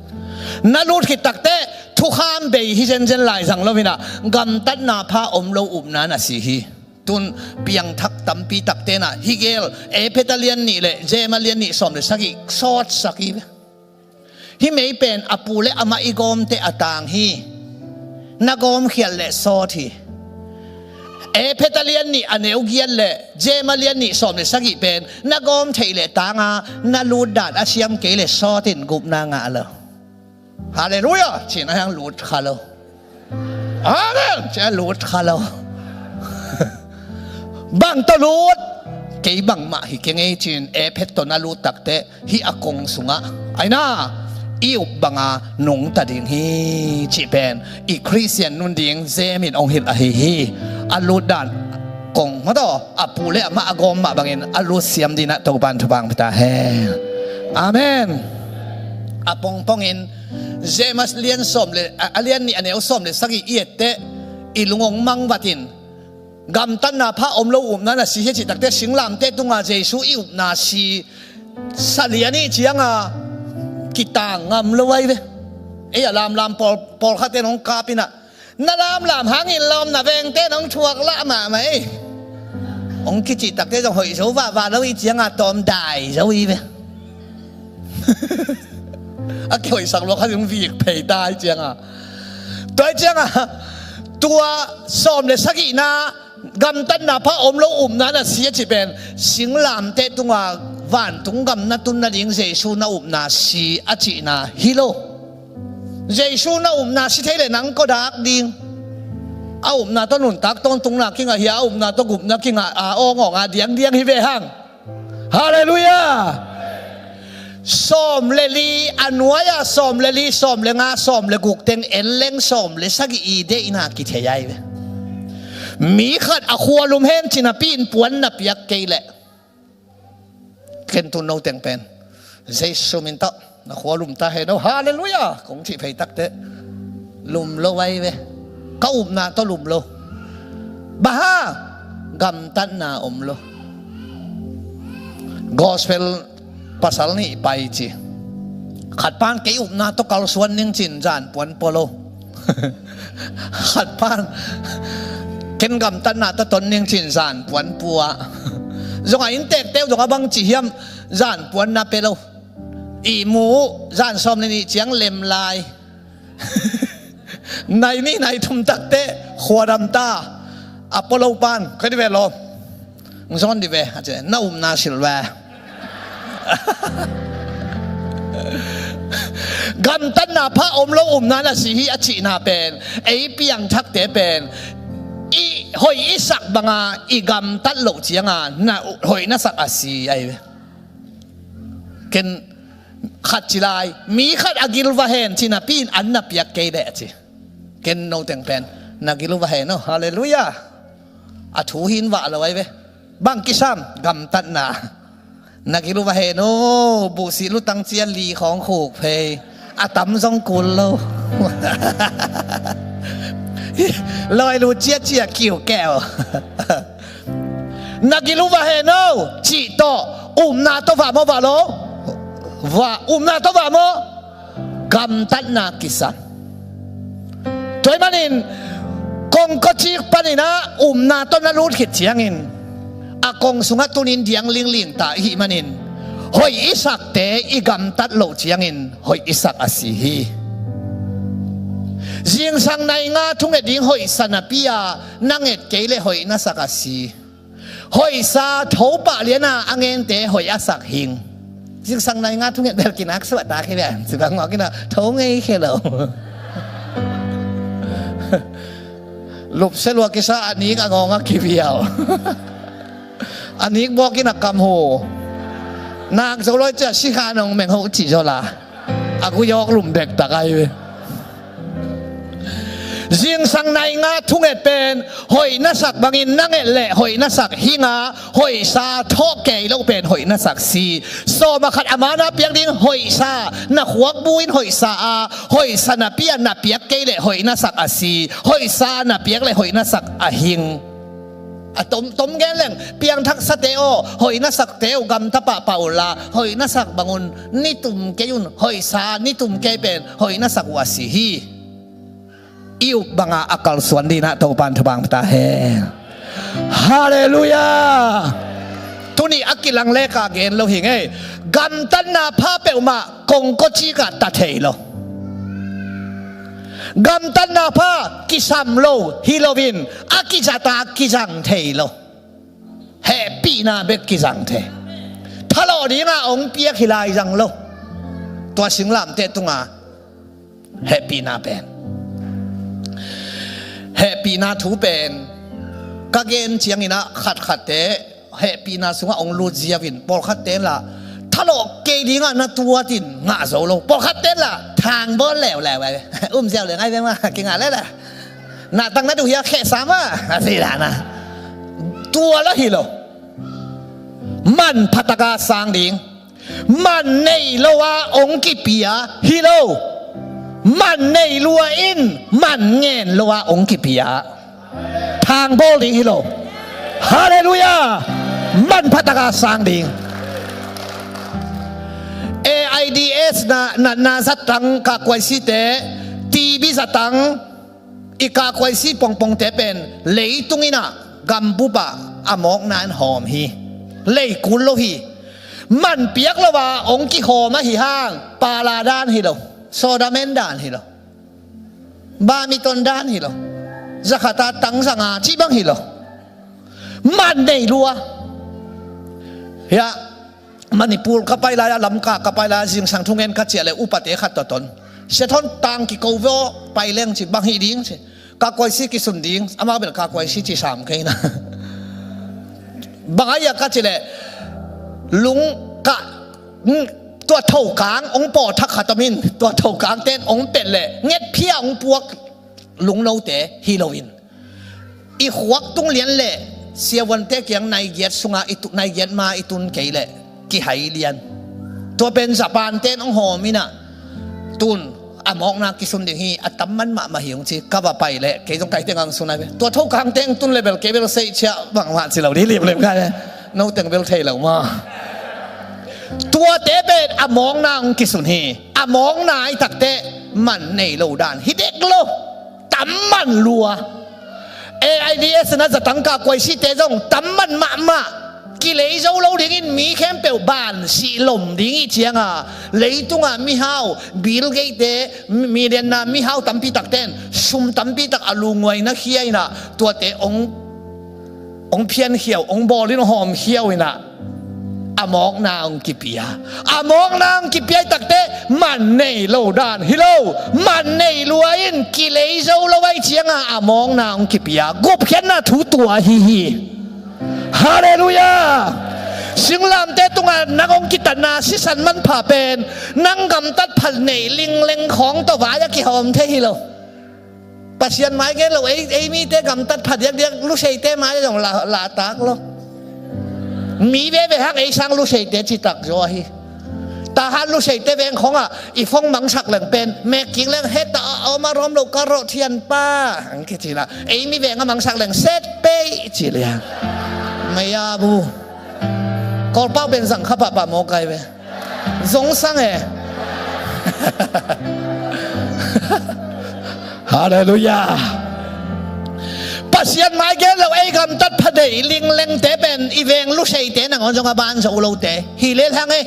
Na lut khit takte thukham bei hi zenzen lai zang loin ah gamtatna pha om lo upna na si hi. Tun piangthak tampi takte na hi gel, Ephet a lian nih le James a lian nih sawm le sagih sawtsak hi ve. Hih mei pen a pu le amah i gawmte a tang hi. Na gawm khial le sawt hi. Ephet a lian nih a neu giat le James a lian nih sawm le sagih pen na gawm theih le tanga na lut dan a siam kei le sawt in gupna ngah lo. Halleluiah. Cin a hiang lut kha lo. Amen. Cin a lut kha lo. Bang tawh lut? Kei bangmah hi kei ngei cin Ephet tawh na lut takte hih a kong sungah aina i up banga nungta ding hi cih pen i Khristian nun ding James in hong hilh ahi hi. A lut dan kong mataw a pu le amah a gawm mah bangin a lut siam dingin ah Topan thupha hong pia ta hen. Amen. A pongpongin James lian sawm le a lian nih a neu sawm le sagih i et teh i lung hong mangvat in gamtatna pha om lo upna na si hi cih takte singlamteh tunga Jesu i upna si sa lian i cianga kitang ngam lo ahi ve. Ei a lamlam pawl, pawlkhatte in hong kap in ah na lamlam hangin lawm na vengte in hong thuak lah mahmah ei. Hong kicih takte zong hoih zo vahvah lo i cianga tawm dai zo i ve. A kihoihsak lua khat in hong vik phei ta i cianga. Tua i cianga tua sawm le sagihna gamtatna pha om lo upna na si a cih pen singlamteh tunga vantung gam na tun nading Jesu na upna si a cihna hi lo. Jesu na upna si thei le nang kua dak ding? A upna tawh nuntak tawntungna kingah hi a, a upna tawh gupna kingah a, awngawng a diangdiang hi ve hang. Halleluiah. Sawm le li a nuai-a sawm le li, sawm le nga, sawm le guk teng en leng sawm le sagih i deihna kithei ahi ve. Mi khat a khua lum hen cinapi in puan na piak kei leh ken tun no teng pen Jesu min tawh na khua lum ta hen o. Halleluiah. Kong cih phei takte lum lo ahi ve. Ka upna tawh lum lo. Bang hang? Gamtatna om lo. Gospel pasal nih pai ci. Khat pan kei upna tawh kalsuan ning cin zan puan pua lo. Khat pan ken gamtatna tawh ton ning cin zan puan pua. Zong a innteekte uh zong a bang ci hiam, zan puan na pia lo. Ihmu uh zan sawm le nih ciang lem lai. Nai nih nai thum takte khua dam ta. A pua lo pan koi di ve lo. Hong zawn di ve a ci, na upna silh ve. Gamtatna pha om lo upna na si hi a cihna pen ei piangthakte pen i hoih i sak banga i gamtat loh cianga na hoih na sak a si ahi ve. Ken khat ci lai, mi khat a gil va hen cinapi in an na piak kei leh a ci. Ken no teng pen na gil uh va hen o. Halleluiah. A thu hi in vah lo ahi ve. Bang kisam? Gamtatna. Na gil uh va hen o. Buhsih lutang cia li khawng khuk phei. A tam zong kul lo. Lawi lu cia cia kiu keu. Na gil uh va hen o cih tawh upna tawh vah maw vah lo? Vah. Upna tawh vah maw? Gamtatna kisam. Tua ahih manin kongkawcik panin ah upna tawh na lut khit ciangin a kong sungah tunin diang lingling ta i hih manin Hoih i sakte i gamtat loh ciangin hoih i sak a si hi. Zingsang nai nga thunget ding hoihsa napi-a na nget kei leh hoih na sak a si. Hoihsa tho pah liana a ngente hoih a sak hing. Zingsang nai nga thunget bel kinak suahtak hi bel cibang ngawk ina tho ngei khia lo. Lupsia lua kisa a nik a ngawng a kiviau. A nik bawk ina kam hu. Nak zo loi cia sikha nong meng ho cih zo la. A guyawk lum bektak ai ve. Zingsang nai nga thunget pen hoih na sak bangin na nget leh hoih na sak hinga, hoihsa thawh kei lo pen hoih na sak si. Sawm a khat a mana piak ding hoihsa na khuak bu in hoihsa a, hoihsa napi-a na piak kei leh hoih na sak a si. Hoihsa na piak leh hoih na sak a hing. A tom, tom gen leng piangthaksate aw, hoih na sakte uh gamta pahpah unla, hoih na sak bangun nitum kei un, hoihsa nitum kei pen hoih na sak uh a si hi. I up banga a kalsuan dinah Topan thupha pia ta hen. Halleluiah. Tuni a kilang leka gen lo hi ngei. Gamtatna pha peuhmah kongkocikah ta thei lo. Gamtatna pha kisam lo hi loin a kizata kizang thei lo. Hehpihna bek kizang thei. Thalawh dinga ong piak hi lai zang lo. Tua singlamteh tunga hehpihna pen, hehpihna thu pen ka gen cianginah khatkhatte hehpihna sungah ong lut ziauin, pawlkhat tenla thalawh kei dingah na tuatin ngah zo lo. Pawlkhat tenla thangbawl leuleu ai ve. Um ziau le ngai ve ma kingah lela. Nahtang na duh hia khehsa ma a si dana. Tua la hi lo. Manphataka sang ding. Man nei lo a ong kipia hi lo. Man nei lua in man ngen lo a ong kipia. Thangbawl ding hi lo. Halleluiah. Manphataka sang ding. AIDS na, na, na zatang kakuaisite, TB zatang, i kakuaisi pongpongte pen leitung inah gambup ah a mawkna in hawm hi. Leikul lo hi. Man piak lo a ong kihawm ahi hang pala dan hi lo. Sodamen dan hi lo. Bamiton dan hi lo. Zakhata tangzanga cih bang hi lo. Man nei lua. Hiah Manipur ka pai lai-a, Lamka ka pai lai-a, zingsang thungen ka ciah le upate khat tawh ton. Sia Thawn tang kiko veo pai leng ci, bang hi ding ci. Kakuaisi kisun ding, amau bel kakuaisi ci sam kei na. Bang a ia ka ci le lung ka, mm, tua thokang ong pawthak khat om in, tua thokang ten ong pet le ngetphia ong puak lungnote hi loin. I khuak tung lian le siavuante kiang nai giat sunga i tu, nai giat ma i tun kei le kihai lian. Tua pen Japan ten ong hawm inah tun a mawkna kisun ding hi, a tam man mahmah hi ung ci. Ka va pai le kei zong kaite ngang sun ai ve. Tua thokang teng tun le bel kei bel seih ciah bangmah ci lo dih limlim kai ve. No teng bel thei lo ma. Tuate pen a mawkna ong kisun hi. A mawkna ai takte man nei lo dan hi dek lo. Tam man lua. AIDS na zatang kakuaisite zong tam man mahmah. Kilei zo lo dingin mi khempeuh ban sih lom ding i cianga, leitunga mihau, Bill Gates te, mi lianna mihau tampi takten sum tampi tak a lunguaina khia inah tuate ong, ong phiankhiau, ong bawlin hawmkhiau inah a mawkna ong kipia. A mawkna ong kipia i takte man nei lo dan hi lo. Man nei lua in kilei zo lo ai cianga a mawkna ong kipia. Gupkhiatna thu tua hi hi. Halleluiah. Singlamte tunga nang ong kitatna sisan manpha pen nang gamtat phat nei lingleng khawng tawh vai a kihawm thei hi lo. Pasian mai gen lo, ei, ei mite gamtat pha diakdiak, luseite mai zong la, latak lo. Mi veve hang ei sang luseite citak zaw ahi. Tahan luseite veng khawngah i phone mangsak leng pen mek kik leng heta a om a rom lo ka rawh thianpa ang kicina. Ei mi veng a mangsak leng set pei ci liang. Maya bu. Kawlpau pen zang kha pahpah mawk kai ve. Zong sang e. Halleluiah. Pasian mai gen lo ei gamtat pha nei linglengte pen i veng luseite nangawn zong a ban zo lote hi lel hang e.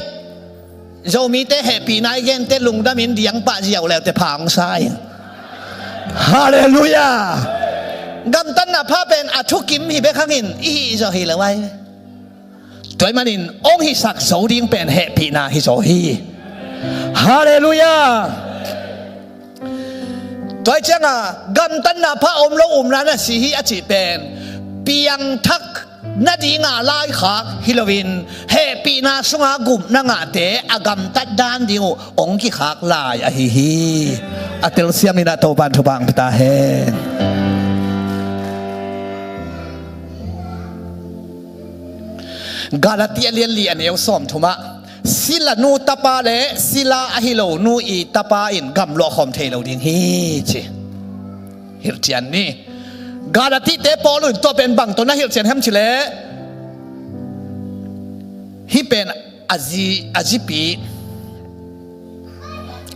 Zomite hehpihna i gente lungdamin diang pah ziau leute pha hong sa in. Halleluiah. Gamtatna pha pen a thukim hi bek hangin i hih zawh hi lo ai. Tua ahih manin hong hisak zo ding pen hehpihna hi zaw hi. Halleluiah. Tua hi cianga gamtatna pha om lo upna na si hi a cih pen piangthak nadinga laikhak hi loin hehpihna sunga gupna ngahte a gamtat dan ding uh hong kikhak lai ahi hi. A telsiam inah Topan thupha hong pia ta hen. Galati a lian li a neu sawmthum ah silanu tapa le sila ahi lo nu i tapa in gamluah khawm thei lo ding hi ci. Hilhcian ni. Galatite Paul in tua pen bang tawh na hilhcian hiam cih leh hih pen a zi, a zipi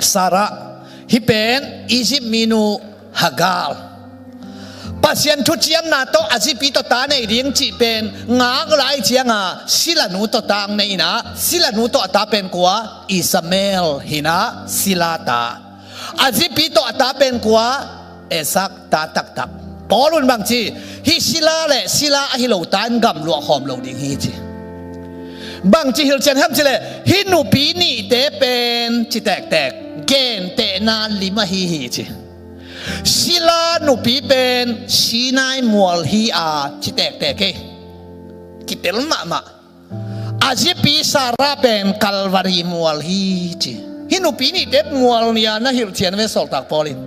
Sarah, hih pen Egypt minu Hagar. Pasian thuciamna tawh a zipi tawh ta nei ding cih pen ngak lai cianga silanu tawh ta hong nei inah, silanu tawh a ta pen kua? Ishmael hi inah, sila ta. A zipi tawh a ta pen kua? Isaac ta taktak. Paul in bangci, hih sila le sila ahi lo ta in gamluah khawm lo ding hi ci. Bangci hilhcian hiam cih leh hih nupi nihte pen ci tektek gentehna lim ahi hi ci. Sila nupi pen Sinai mual hi a ci tektek hi. Kitel mahmah. A zipi Sarah pen Kalvari mual hi ci. Hih nupi nihte mual nih a na hilhcian ve sawltak Paul in.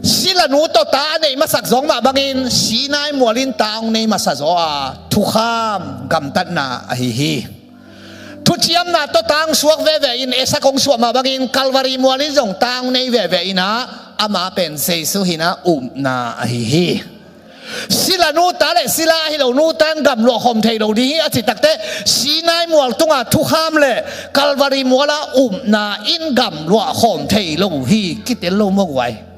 Silanu tawh ta a neih masak zawng mah bangin Sinai mual in ta hong nei masa zaw a thukham gamtatna ahi hi. Thuciamna tawh ta hong suak veve in Isaac hong suah mah bangin Kalvari mual in zong ta hong nei veve inah ama pen Jesu hi inah upna ahi hi. Silanu ta le sila ahi lo nu ta in gamluah khawm thei lo ding hi a cih takte Sinai mual tunga thukham le Kalvari muala upna in gamluah khawm thei lo hi. Kitel lo maw guai?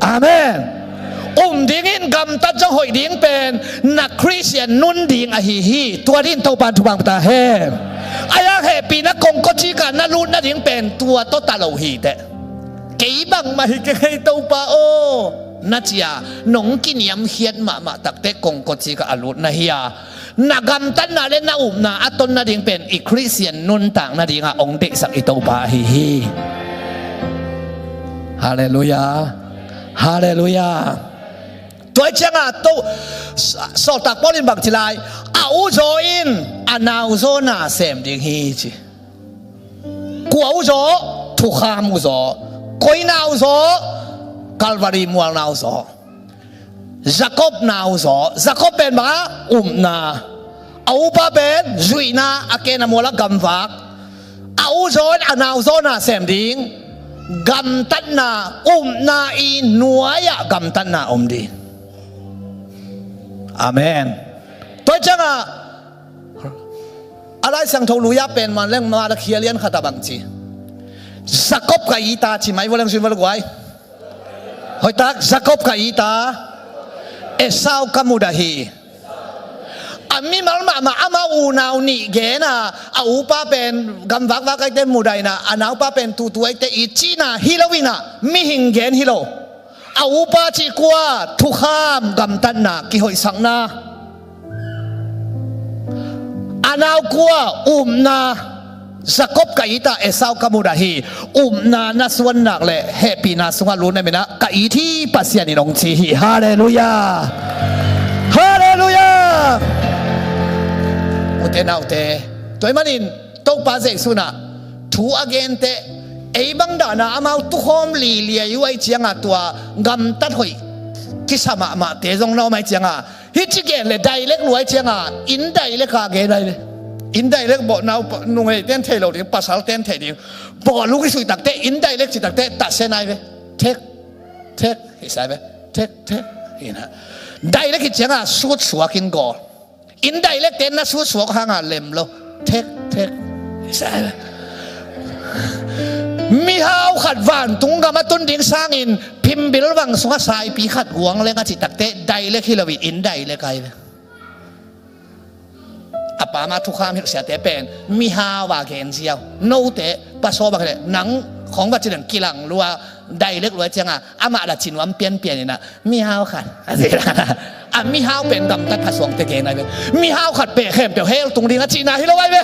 Amen. Um dingin gamtat zong hoih ding pen na Khristian nun ding ahi hi. Tua dingin Topan thupha hong pia ta hen. Ai-a hehpihna kongkocikah na lut nading pen tua tawh ta lo hi teh. Kei bangmah hi keng ei Topa aw na ci-a nong kiniamkhiat mahmah takte kongkocikah a lut na hi a, na gamtatna le na upna a ton nading pen i Khristian nuntak nadinga hong deihsak i Topa ahi hi. Halleluiah. Halleluiah. Tua hi cianga to sawltak Paul in bangci lai, a uzaw in a nauzaw na sem ding hi ci. Kua uzaw? Thukham uzaw. Koi nauzaw? Kalvari mual nauzaw. Jacob nauzaw. Jacob pen banga upna. A upa pen zuihna, a ken a mual a gamvak. A uzaw in a nauzaw na sem ding. Gamtatna, upna i nuai-ah gamtatna om ding. Amen. Tua hi cianga a Lai Siangtho lui-ah pen man leng ma la khia lian khat a bangci, Jacob ka it a ci mai vua leng zui vua la guai. Hoihtak, Jacob ka it a, Esau ka mudah hi. A mimal mahmah ama unau nih gen a, a upa pen gamvakvak aite mudah inah, a naupa pen tutu aite it cihna hi lo inah, mihing gen hi lo. A upa cih kua? Thukham, gamtatna, kihoihsakna. A nau kua? Upna. Jacob ka it a, Esau ka mudah hi. Upna na suan nak leh hehpihna sungah lut na hi inah, ka it hi Pasian in hong ci hi. Halleluiah. Halleluiah. Ute naute, tua ahih manin Topa Jesu inah thu a gente, ei bang dahna amau tukhawm liliai uh ai cianga tua gamtat hoih kisa mahmahte zong na om ai cianga, hih ci gen le dailek luai cianga, inn dailek a gen ai ve. Inn dailek bawh nau nungeiten thei lo ding, pasalten thei ding. Bawh lung i suih takte, inn dailek ci takte, tahsen ai ve. Thek, thek, hi sai ve. Thek, thek, hi na. Dailek hi cianga sut suak in gawl. Inn dailekte na sut suak hanga lem lo. Thek, thek, hi sai ve. Mihau khat vantung gam a tun ding sangin phimbil vang sungah saipi khat guang leng a cih takte dailek hi lo hi, inn dailek ai ve. A pa mah thukham hilh siate pen mihau a gen ziau. Note pastor bang hileh nang khawng va ci leng kilang lua, direct lua cianga amah la ci nuam pianpian inah mihau khat a mihau pen gamtat pha suangte gen ai ve. Mihau khat peh khempeuh hell tung ding a cihna hi lo ai ve.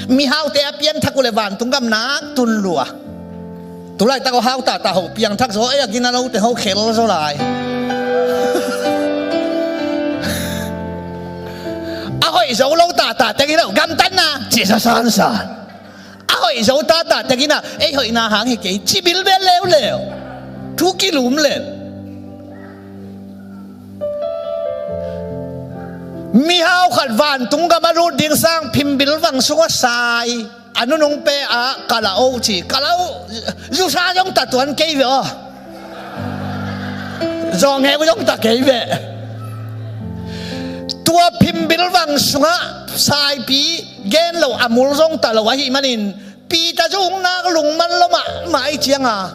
Mihaute a pianthak uh le vantung gam nak tun lua. Tulaitak aw hau tahtah ho piangthak zaw ei a gina lote ho khel zaw lai. A hoih zo lo tahtah tengin aw gamtatna ci sa sansan. A hoih zo tahtah tengin ah ei hoihna hang hi kei ci bilbel leuleu. Thu kilum lel. Mihau khat vantung gam a lut ding sang phimbil vang sungah sai. A nunung pe ah kala o ci kala o. Zusa zong ta tuan kei ve aw. Zawngeu zong ta kei ve. Tua phimbil vang sungah saipi gen lo a mul zong ta lo ahih manin Peter zung nak lungman lo mahmah i cianga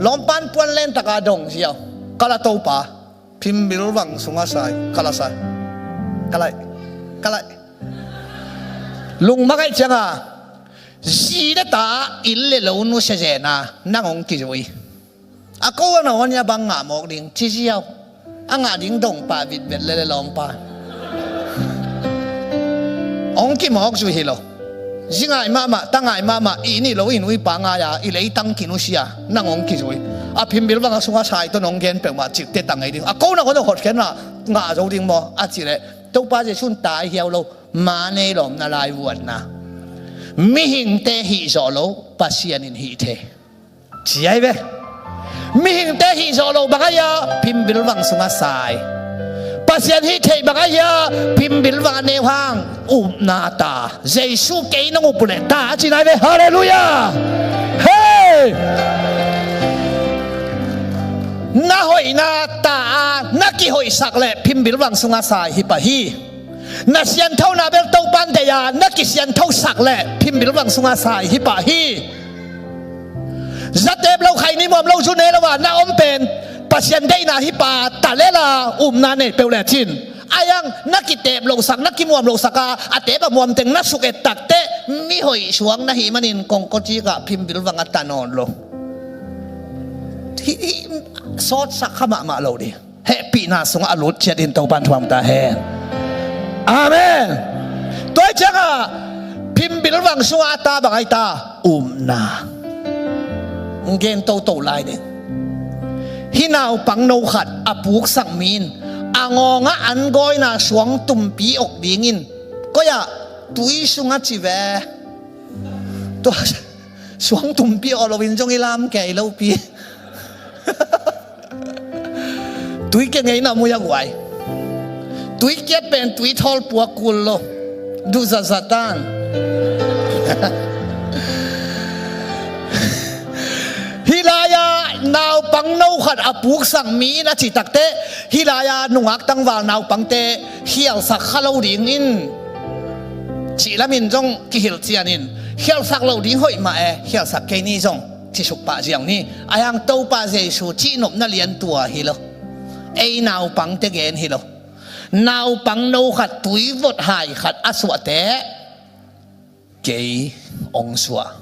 lawmpan puan lentaka dong ziau. Kala Topa. Phimbil vang sungah sai, kala sai. Kalai, kalai. Lungmang ai cianga zi le ta inn le lo nusia zena nang hong kizui. A ko a na hon ia bang ngah mawk ding ci ziau. A ngah ding dong pah vitvet le le lawmpa. Hong kimawk zui hi lo. Zi ngai mahmah, ta ngai mahmah, i nih lo in uipa ngai-a i leitang kinusia nang hong kizui. A phimbil vang a sungah sai tawh nong gen peuhmah cikte ta ngei ding. A ko na ko na hotkhenna ngah zo ding maw a cih leh Topa Jesuh in tai hiau lo. Ma nei lawmna lai vuanna. Mihingte hih zawh lo Pasian in hih thei. Ci ai ve. Mihingte hih zawh lo bang ahi a phimbil vang sungah sai. Pasian hih theih bang ahi a phimbil vang a neu hang upna ta. Jesuh kei nong up uh leh ta a ci nai ve. Halleluiah. Hei. Na hoihna ta a na kihoihsak leh phimbil vang sungah sai hi pah hi. Na sianthona bel Topan deih a na kisianthosak leh phimbil vang sungah sai hi pah hi. Zatep lo khaini muam lo zu ne lo a na om pen Pasian deihna hi pah ta lela upna nei peuh le cin. Ayang na kitep losak na kimuam losak a a tep a muam teng na suk et takte mihoih suang na hih manin kongkocik ah phimbil vang a ta nawn lo. Hi, hi, sawtsak kha mahmah lo ding. Hehpihna sungah a lut ciat in Topan thuam ta hen. Amen. Tua hi ciangah phimbil vang sungah a ta bang ai ta upna. Gen toto lai ding. Hih naupang no khat a puksak mi in a ngawngah an gawina suang tumpi awk dingin koi ah tui sungah ci ve. Tua suang tumpi awk loin zong i lam kei lopi. Tui ke ngeina mui a guai. Tui kiat pen tui thawl puak kul lo. Duh zatzat tan. Hih lai-a naupang no khat a puksak mi in a cih takte hih lai-a nungak tangval naupangte khialsak kha lo dingin cih lamin zong kihilh cianin khialsak lo ding hoih mah e khialsak kei ni zong. Cisuk pah ziau ni. Ahi hang Topa Jesu cihnopna lian tua hi lo. Ei naupangte gen hi lo. Naupang no khat tuivot hai khat a suahte kei hong suah.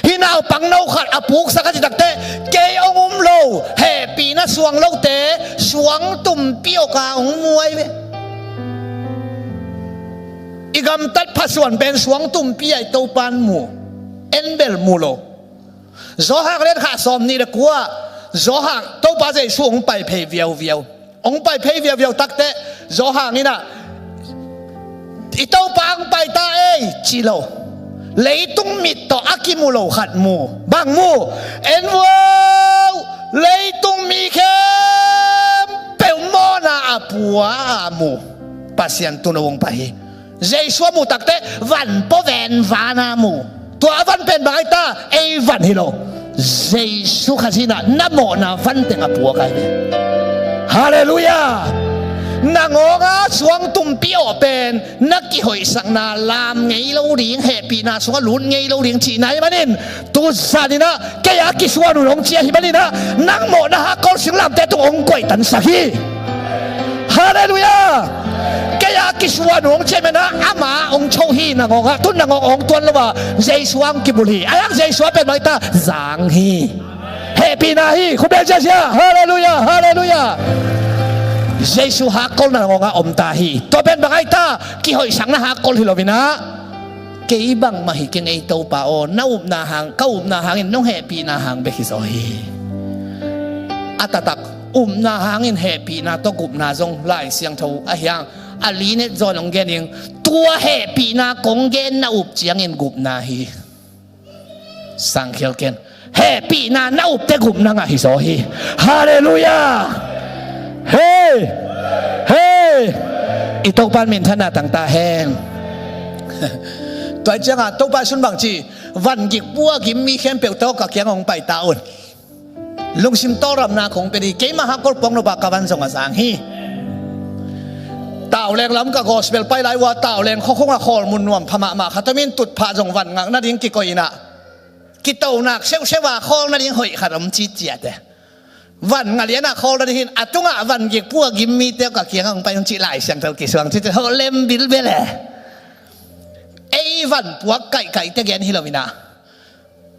Hih naupang no khat a puksak a citakte kei hong um lo. Hehpihna suang lote suang tumpi awka hong muai ve. I gamtat phasuan pen suang tumpi ai Topan mu. En bel mu lo. Zawhak lian khat sawm nih le kua Zawhak Topa Jesu hong pai phei viauviau. Hong pai phei viauviau takte Zawhak inah i Topa hong pai ta ei ci lo. Leitung mit tawh a kimu lo khat mu. Bang mu? En vuau. Leitung mi khempeuh mawhna a pua a mu Pasian tuuno hong pai hi. Jesu a mu takte van pua ven vana mu. Tua a van pen bang ai ta ei van hi lo. Jesu Khazih inah na mawhna van teng a puak ai ve. Halleluiah. Na ngawnga suang tumpi awh pen na kihoihsakna lam ngei lo ding hehpihna sungah lut ngei lo ding cihna hi manin tuzan inah kei a kisuan uh hong cia hi maninah nang mawhna hakkol singlamte tung hong koihtansak hi. Halleluiah. Kei a kisuan uh hong cian mena ama hong cho hi. Nangawngah tun nangawng hong tuan lo a, Jesu a hong kibulh hi. Ahi hang Jesu a pen bang hi ta? Zang hi. Hehpihna hi. Khut beng ziazia. Halleluiah, halleluiah. Jesu hakkol nangawngah om ta hi. Tua pen bang hi ta? Kihoihsakna hakkol hi lo-in ah, kei bangmah hi keng ei Topa aw, na upna hang, ka upna hangin nong hehpihna hang bek hi zaw hi. A taktak upna hangin hehpihna tawh gupna zong Lai Siangtho ahi hang a linet zawn hong gen ing. Tua hehpihna kong gen na up ciangin gupna hi. Sangkhial ken. Hehpihna na upte gupna ngah hi zaw hi. Halleluiah. Hei. Hei. I Topa in minthanna tang ta hen. Tua hi ciangah Topa Jesu in bang ci? Van gik pua gim mi khempeuh tawh ka kiang hong pai ta un. Lungsim tawlramna kong pia ding hi. Keima hakkol puak nop a ka van zong a zang hi. Tauleng lam ka gospel pai lai uh a, Tauleng khuakhung a khawl mun nuam pha mahmah khat om in, tutphah zong van ngak nading kikoih in ah, kitonak seuhseuh a khawl nading hoih khat om ci ciat e. Van nga lian a khawl nading hi in, a tungah van gik pua gim mite ka kiangah hong pai un cih Lai Siangtho kisuang ci ciat, hoh lem bilbel e. Ei van puak kaihkaihte gen hi lo-in ah,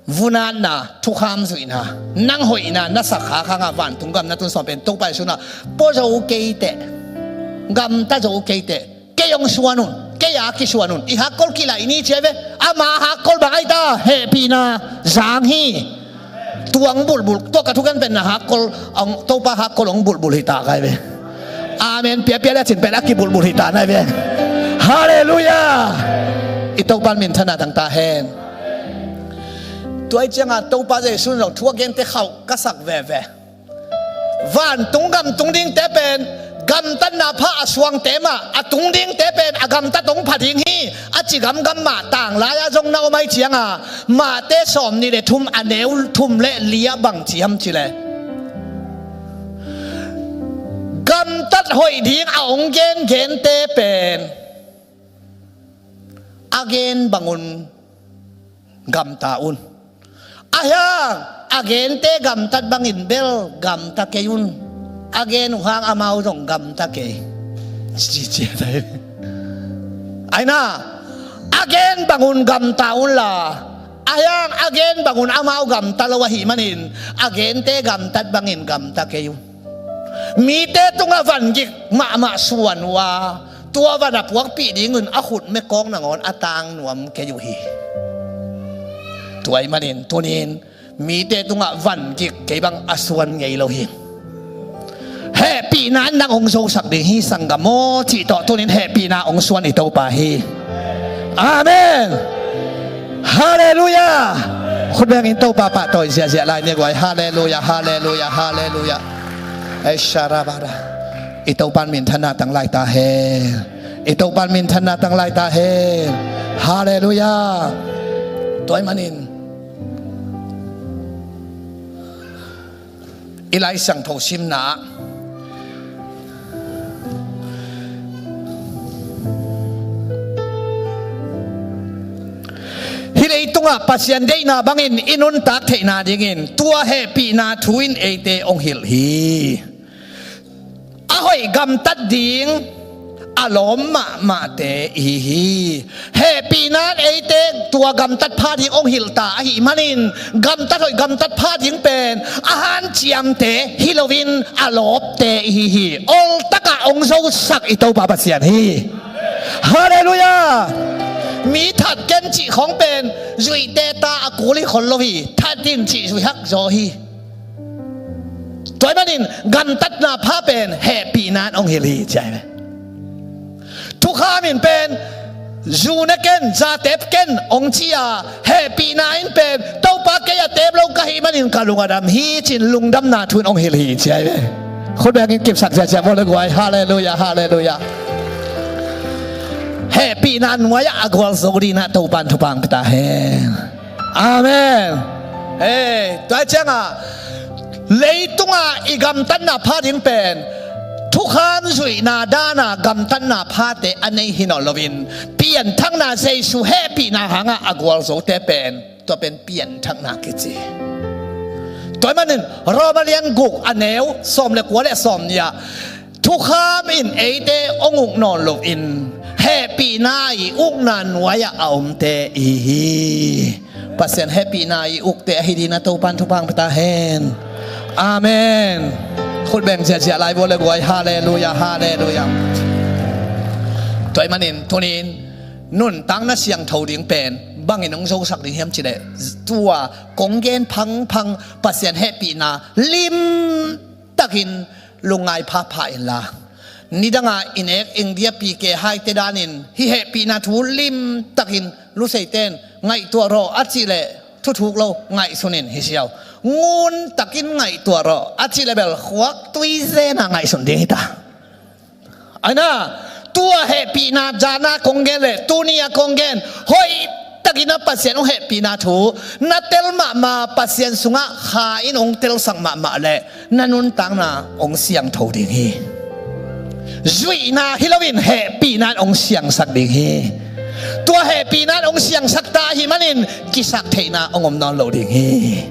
vunatna, thukham zuihna, nang hoihna na sak kha hangah vantung gam na tun sawm pen Topa Jesu in ah, pua zo kei teh, gamta zo kei teh, kei hong suan un, kei a kisuan un. I hakkol kilaih ni ci hi ve. Ama hakkol bang hi ta? Hehpihna. Zang hi. Tua hong bulhbulh, tua ka thugen pen na hakkol, hong, Topa hakkol hong bulhbulh hi ta ka hi ve. Amen piapia le a cin pen a kibulhbulh hi ta na hi ve. Halleluiah. I Topa in minthanna tang ta hen. Tua hi ciangah Topa Jesu in zong thu a gente khauh ka sak veve. Vantung gam tung dingte pen gamtatna pha a suangte mah, a tung dingte pen a gamtat hong pha ding hi, a ci gamgam mah. Tanglai-ah zong na om ahih ciangah Matthai sawmnih le thum, a neu thum le li-ah bang ci hiam cih leh, gamtat hoih ding a hong gengente pen a gen bangun gamta un. Ahi hang a gente gamtat bangin bel gamta kei un. A gen uh hang amau zong gamta kei. Ci, ci, ci. Aina, a gen bangun gamta unla, ahi hang a gen bangun amau gamta lo ahih manin a gente gamtat bangin gamta kei un. Mite tungah van gik mahmah suan uh a, tua van a puakpih dingun a khut mekawk nangawn a tang nuam kei uh hi. Tua ahih manin tunin mite tungah van gik kei bang a suan ngei lo hi. Hehpihna in nang hong zosak ding hi, sanggam aw, cih tawh tunin hehpihna hong suan i Topa hi. Amen. Halleluiah. Khut bengin Topa pahtawi ziahziah lai ni guai. Halleluiah, halleluiah, halleluiah. Ei, sharabada. I Topa in minthanna tang lai ta hen. I Topa in minthanna tang lai ta hen. Halleluiah. Tua ahih manin i Lai Siangtho simna ah, hih leitungah Pasian deihna bangin i nuntak theihna dingin tua hehpihna thu in eite hong hilh hi. A hoih gamtat ding a lawm mahmahte ihi hi. Hehpihna in eite tua gamtat pha ding hong hilh ta ahih manin, gamtat hoih gamtat pha ding pen a hanciamte hi loin a lawpte ihi hi. Oltakah hong zosak i Topa Pasian hi. Halleluiah. Mi that ken cih khawng pen zuihte ta a kul hi khol lo hi. That in cih zui hak zaw hi. Tua ahih manin gamtatna pha pen hehpihna in hong hilh hi ci hi ve. Thukham in pen zu ne ken, za tep ken hong ci a, hehpihna in pen Topa kei a tep lo ka hih manin ka lung a dam hi ci-in lungdamna thu in hong hilh hi ci hi ve. Khut bengin kipsak ziahziah bawl le guai. Halleluiah, halleluiah. Hehpihna nuai-ah a gualzo dingin ah Topa in thupha hong pia ta hen. Amen. Hei, tua ciangah leitungah i gamtatna pha ding pen thukham zuihna dana gamtatna phate a nei hi nawn loin, pianthakna Jesu hehpihna hangah a gualzote pen, tua pen pianthakna kici. Tua ahih manin Roma lian guk a neu sawm le kua le sawm nih ah, Thukham in eite hong uk nawn loin hehpihna i ukna nuai-ah a omte i hi. Pasian hehpihna i ukte ahi dingin a Topan thupha hong pia ta hen. Amen. Khut beng ziahziah lai vua le guai. Halleluiah, halleluiah. Tua ahih manin tuni-in nuntakna siangtho ding pen bangin hong zosak ding hiam cih leh, tua kong gen phangphang Pasian hehpihna limtakin lungngai phapha inla, nidanga i nek India P K haite danin hih hehpihna thu limtakin luseite in ngaihtuah rawh a cih leh thuthuk lo, ngaihsun in hi siau. Nguntakin ngaihtuah rawh a cih leh bel khuaktui zena ngaihsun ding hi ta. Aina, tua hehpihna zana kong gen leh tuni-a kong gen hoihtakin a Pasian hong hehpihna thu na tel mahmah, Pasian sungah Kha in hong telsak mahmah leh na nuntakna hong siangtho ding hi. Zuihna hi loin hehpihna in hong siangsak ding hi. Tua hehpihna in hong siangsak ta ahih manin kisaktheihna hong om nawn lo ding hi.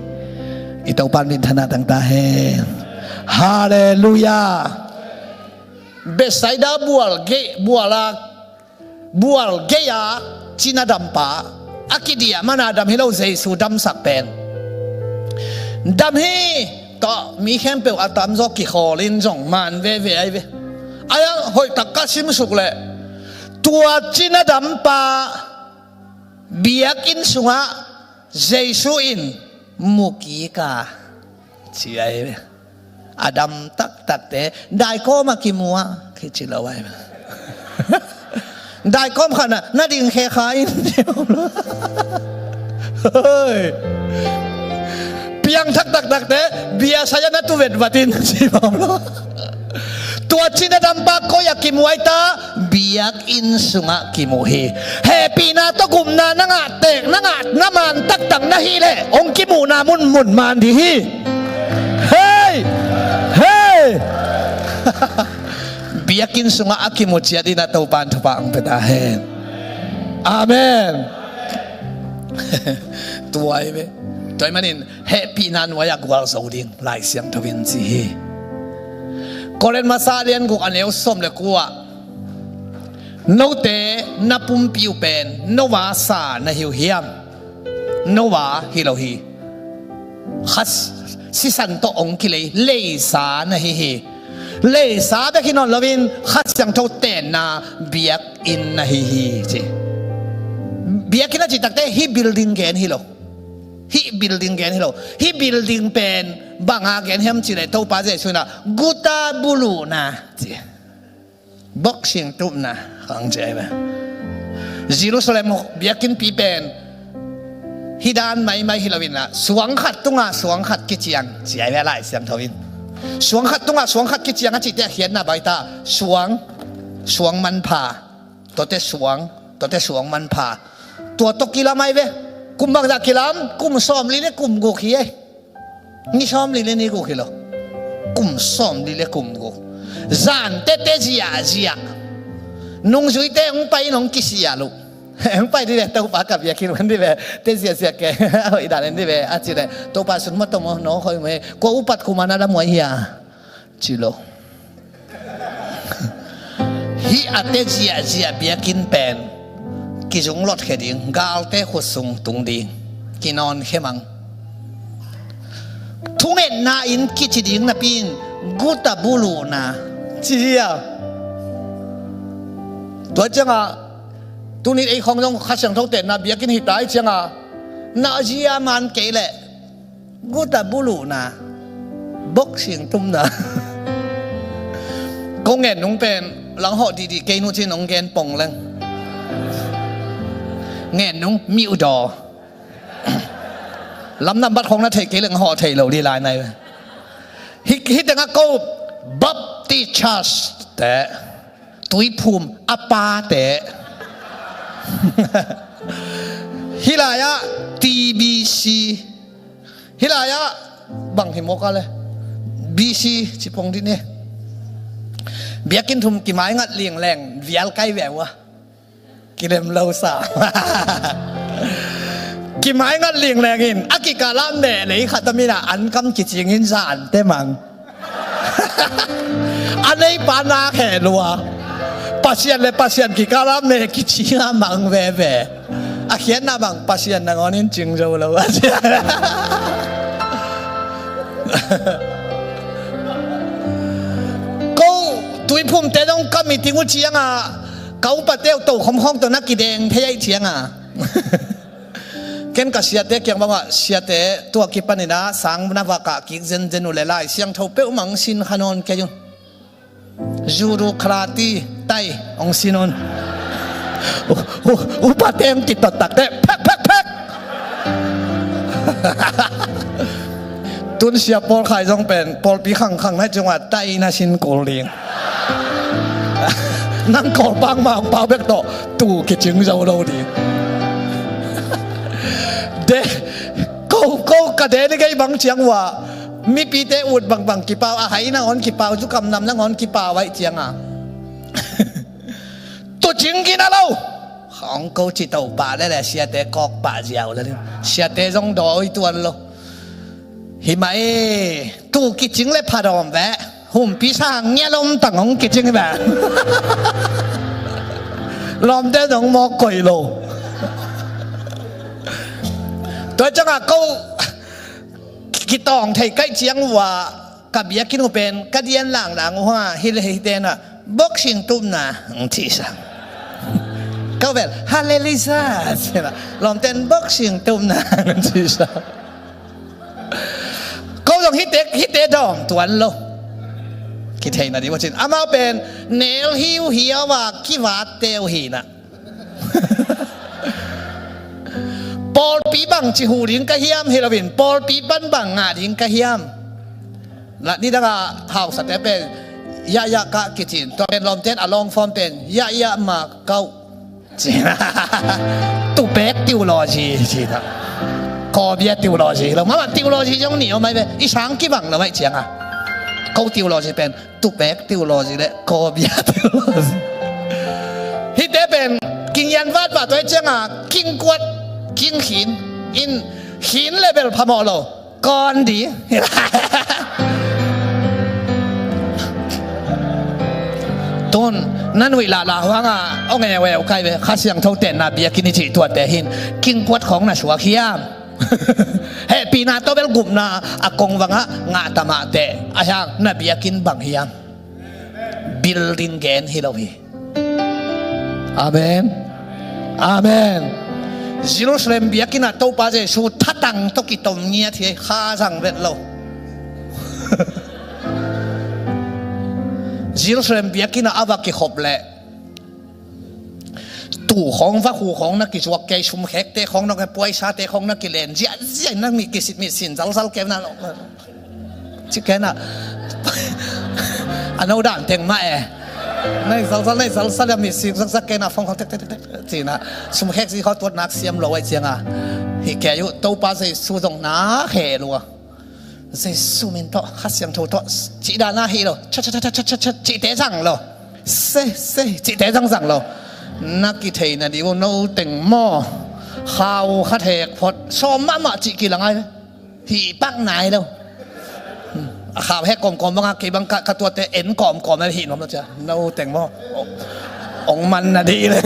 I Topan minthanna tang ta hen. Halleluiah. Bethsaida bual gei, bual a, bual gei-a cina dampa, a kidiah mana dam hi lo, Jesu damsak pen. Dam hi, tawh mi khempeuh a tamzaw kikhawl in zong man veve ahi ve. Ahi a hoihtak ka simsuk leh, tua cina dampa biakinn sungah Jesu in mu kik a, ci ahi ve. A dam taktakte daikawm ah kimu a, kici lo ahi ve. Daikawm khat na, na ding khe kha in, ci bawm lo. Hoi. Piangthak taktakte bia sai a na tu vetvat in, ci bawm lo. Tua cina dampa koi-ah kimu ahi ta, biakinn sungah kimu hi. Hehpihna tawh gupna na ngah tek, na ngah, na man taktak na hih leh hong kimuhna munmun man ding hi. Hei! Hei! Biakinn sungah a kimu ciat in a Topan thupha hong pia ta hen. Amen. Tua ahi ve. Tua ahih manin hehpihna nuai-ah gualzo ding Lai Siangtho in ci hi. Korin masa a lian guk a neu sawm le kua ah, note na pumpi uh pen Noah sa na hi uh hiam? Noah hi lo hi. Kha sisan tawh hong kilei leisa na hi hi. Leisa bek hi nawn loin Kha Siangtho tenna biakinn na hi hi, ci. Biakinn a cih takte hih building gen hi lo. Hih building gen hi lo. Hih building pen banga gen hiam cih leh, Topa Jesu in ah guta buluhna, ci. Boxing tupna khang ci ahi ve. Jerusalem biakinnpi pen hih dan maimai hi loin ah, suang khat tungah suang khat kiciang, ci ahi ve Lai Siangtho in. Suang khat tungah suang khat kiciang a cihte a khiatna bang hi ta, suang, suang manpha, tuate suang, tuate suang manpha. Tua tawh kilam ahi ve. Kum bangzah kilam? Kum sawmli le kum guk hi ei. Ni sawmli le ni guk hi lo. Kum sawmli le kum guk. Zan tete ziahziah. Nungzuite hong pai in hong kisial uh. Hong pai dih ve, Topa ka biakinn hong pai dih ve. Te ziahziah ke. Hoih dan en dih ve, a cih leh, Topa sun mawtaw maw, nawk hoih maw, kua upat kuman a lam uh ahi a, ci lo. Hih a te ziahziah biakinn pen kizung lotkhia ding, galte khut sung tung ding, kinawnkhia mang. Thungetna in kici ding napi in guta buluhna ci hi a. Tua ciangah tuni ei khawng zong Kha Siangtho tenna biakinn hi ta hi ciangah, na zia man kei leh guta buluhna, boxing tupna. Ko ngen nung pen lang hawh dihdih kei nu cin hong gen pong leng. Ngen nung miudaw. Lam nambat khawng na theih kei leng hawh theih lo dih lai nai. Hih, hih tengah ko Baptist Church te, Tuiphum a pate. Hih lai-ah T B C. Hih lai-ah bang hi mawk a le, B C ci pong dih ni. Biakinn thum kimaingat lingleng vial kai ve uh a. Kilem lo sa. Kimaingat lingleng in a kikal ah mehlei khat a min ah ankam kicing in zan te mang. A neipa na khe lua. Pasian le Pasian kikala me kicinga mang veve. A khiatna bang Pasian nangawnin cing zo lo a cia. Ko Tuiphumte dong ka meeting uh cianga ka upate uh to khomkhong to na kideng thei aih cianga. Ken ka siate kiang bangah, siate, tua kipaninah sang na vakah kik zenzen uh le Lai Siangtho peuhmang sin kha nawn kei un. Judo, karate, tai hong sin un. U- u- upate hong kitot takte phek phek phek. Tun sia Paul Khai zong pen pawlpi khangkhang na ciungah tai na sin kul ding. Nang kawlpang ma hong pau bek tawh tu kicing zo lo ding. De, ko ko ka de ni kei bang ciang uh a, mipite ut bangbang kipau, a hai nangawn kipau, zukam nam nangawn kipau aih cianga. Tucing gina lo. Hong ko ci to pah lele siate kawk pah ziau le. Siate zong dawi tuan lo. Hi mah e, tu kicing le phadawm veh. Humpi sang ngia lom tang hong kicing veh. Lawmte zong mawk koih lo. Tua ciangah ko kitawng thei kaih ciang uh a, ka biakinn uh pen ka dian langlang uh a, hi le hi tenah boxing tupna ang cisa. Ka vel, hallelujah, cisa. Lawmten boxing tupna ang cisa. Ko zong hite, hite dawm tuan lo. Kitheina dih uh cin. Amau pen nel hiuhiau a kivatte uh hinah. Pawlpi bang ci hu ding ka hiam hi loin, pawlpi pan bang ngah ding ka hiam. Lah ni dangah hausate pen yahya ka kicin, tua pen lawmten a long form pen yahya ma kau. Tupek theology ci ta. Kawbia theology lo, mama theology zong ni om ai ve. I sang kibang lo ai cianga. Ko theology pen tupek theology le kawbia theology. Hite pen kingian vatvat tua ai cianga kingkuat, kingkhin, in khin le bel phamawh lo. Kawn di. Tun na nuih lahlah huanga ong eu eu kai ve, Kha Siangtho tenna biakinn i cih tuate hin kingkuat khawng na suak hiam? Hehpihna tawh bel gupna a kong vangah ngah tamahte a hiang na biakinn bang hiam? Building gen hi lo hi. Amen. Amen. Jerusalem biakinn ah Topa Jesu thatang tawh kitom ngiat hi, kha zang vet lo. Jerusalem biakinn ah a va kikhop leh tu khawng, vakhu khawng na kizuak kei, sumkhekte khawng na kei, puaisate khawng na kilen ziahziah, na mi kisit mi sin zalzal kei na lo. Ci kei na. A no dan teng mah e. Na i zalzal, na i zalzal a mi sin zakzak kei na, fong khawng tek tek tek tek ci na. Sumkhek zi khawng tuat nak siam lo ai cianga hi kei uh, Topa Jesu zong na he lua. Jesu min tawh, Kha Siangtho tawh cih dan a hi lo. Cha cha cha cha cha cha cihte zang lo. Se se cihte zang zang lo. Na kitheina dih uh no teng maw? Khau khat hek phot sawm mahmah cih kilang ai. Hih pak nai lo. A khau hek kawmkawm banga kei bang ka, ka tuate en kawmkawm ai hih nuam lo cia. No teng maw? Ong man na dih le.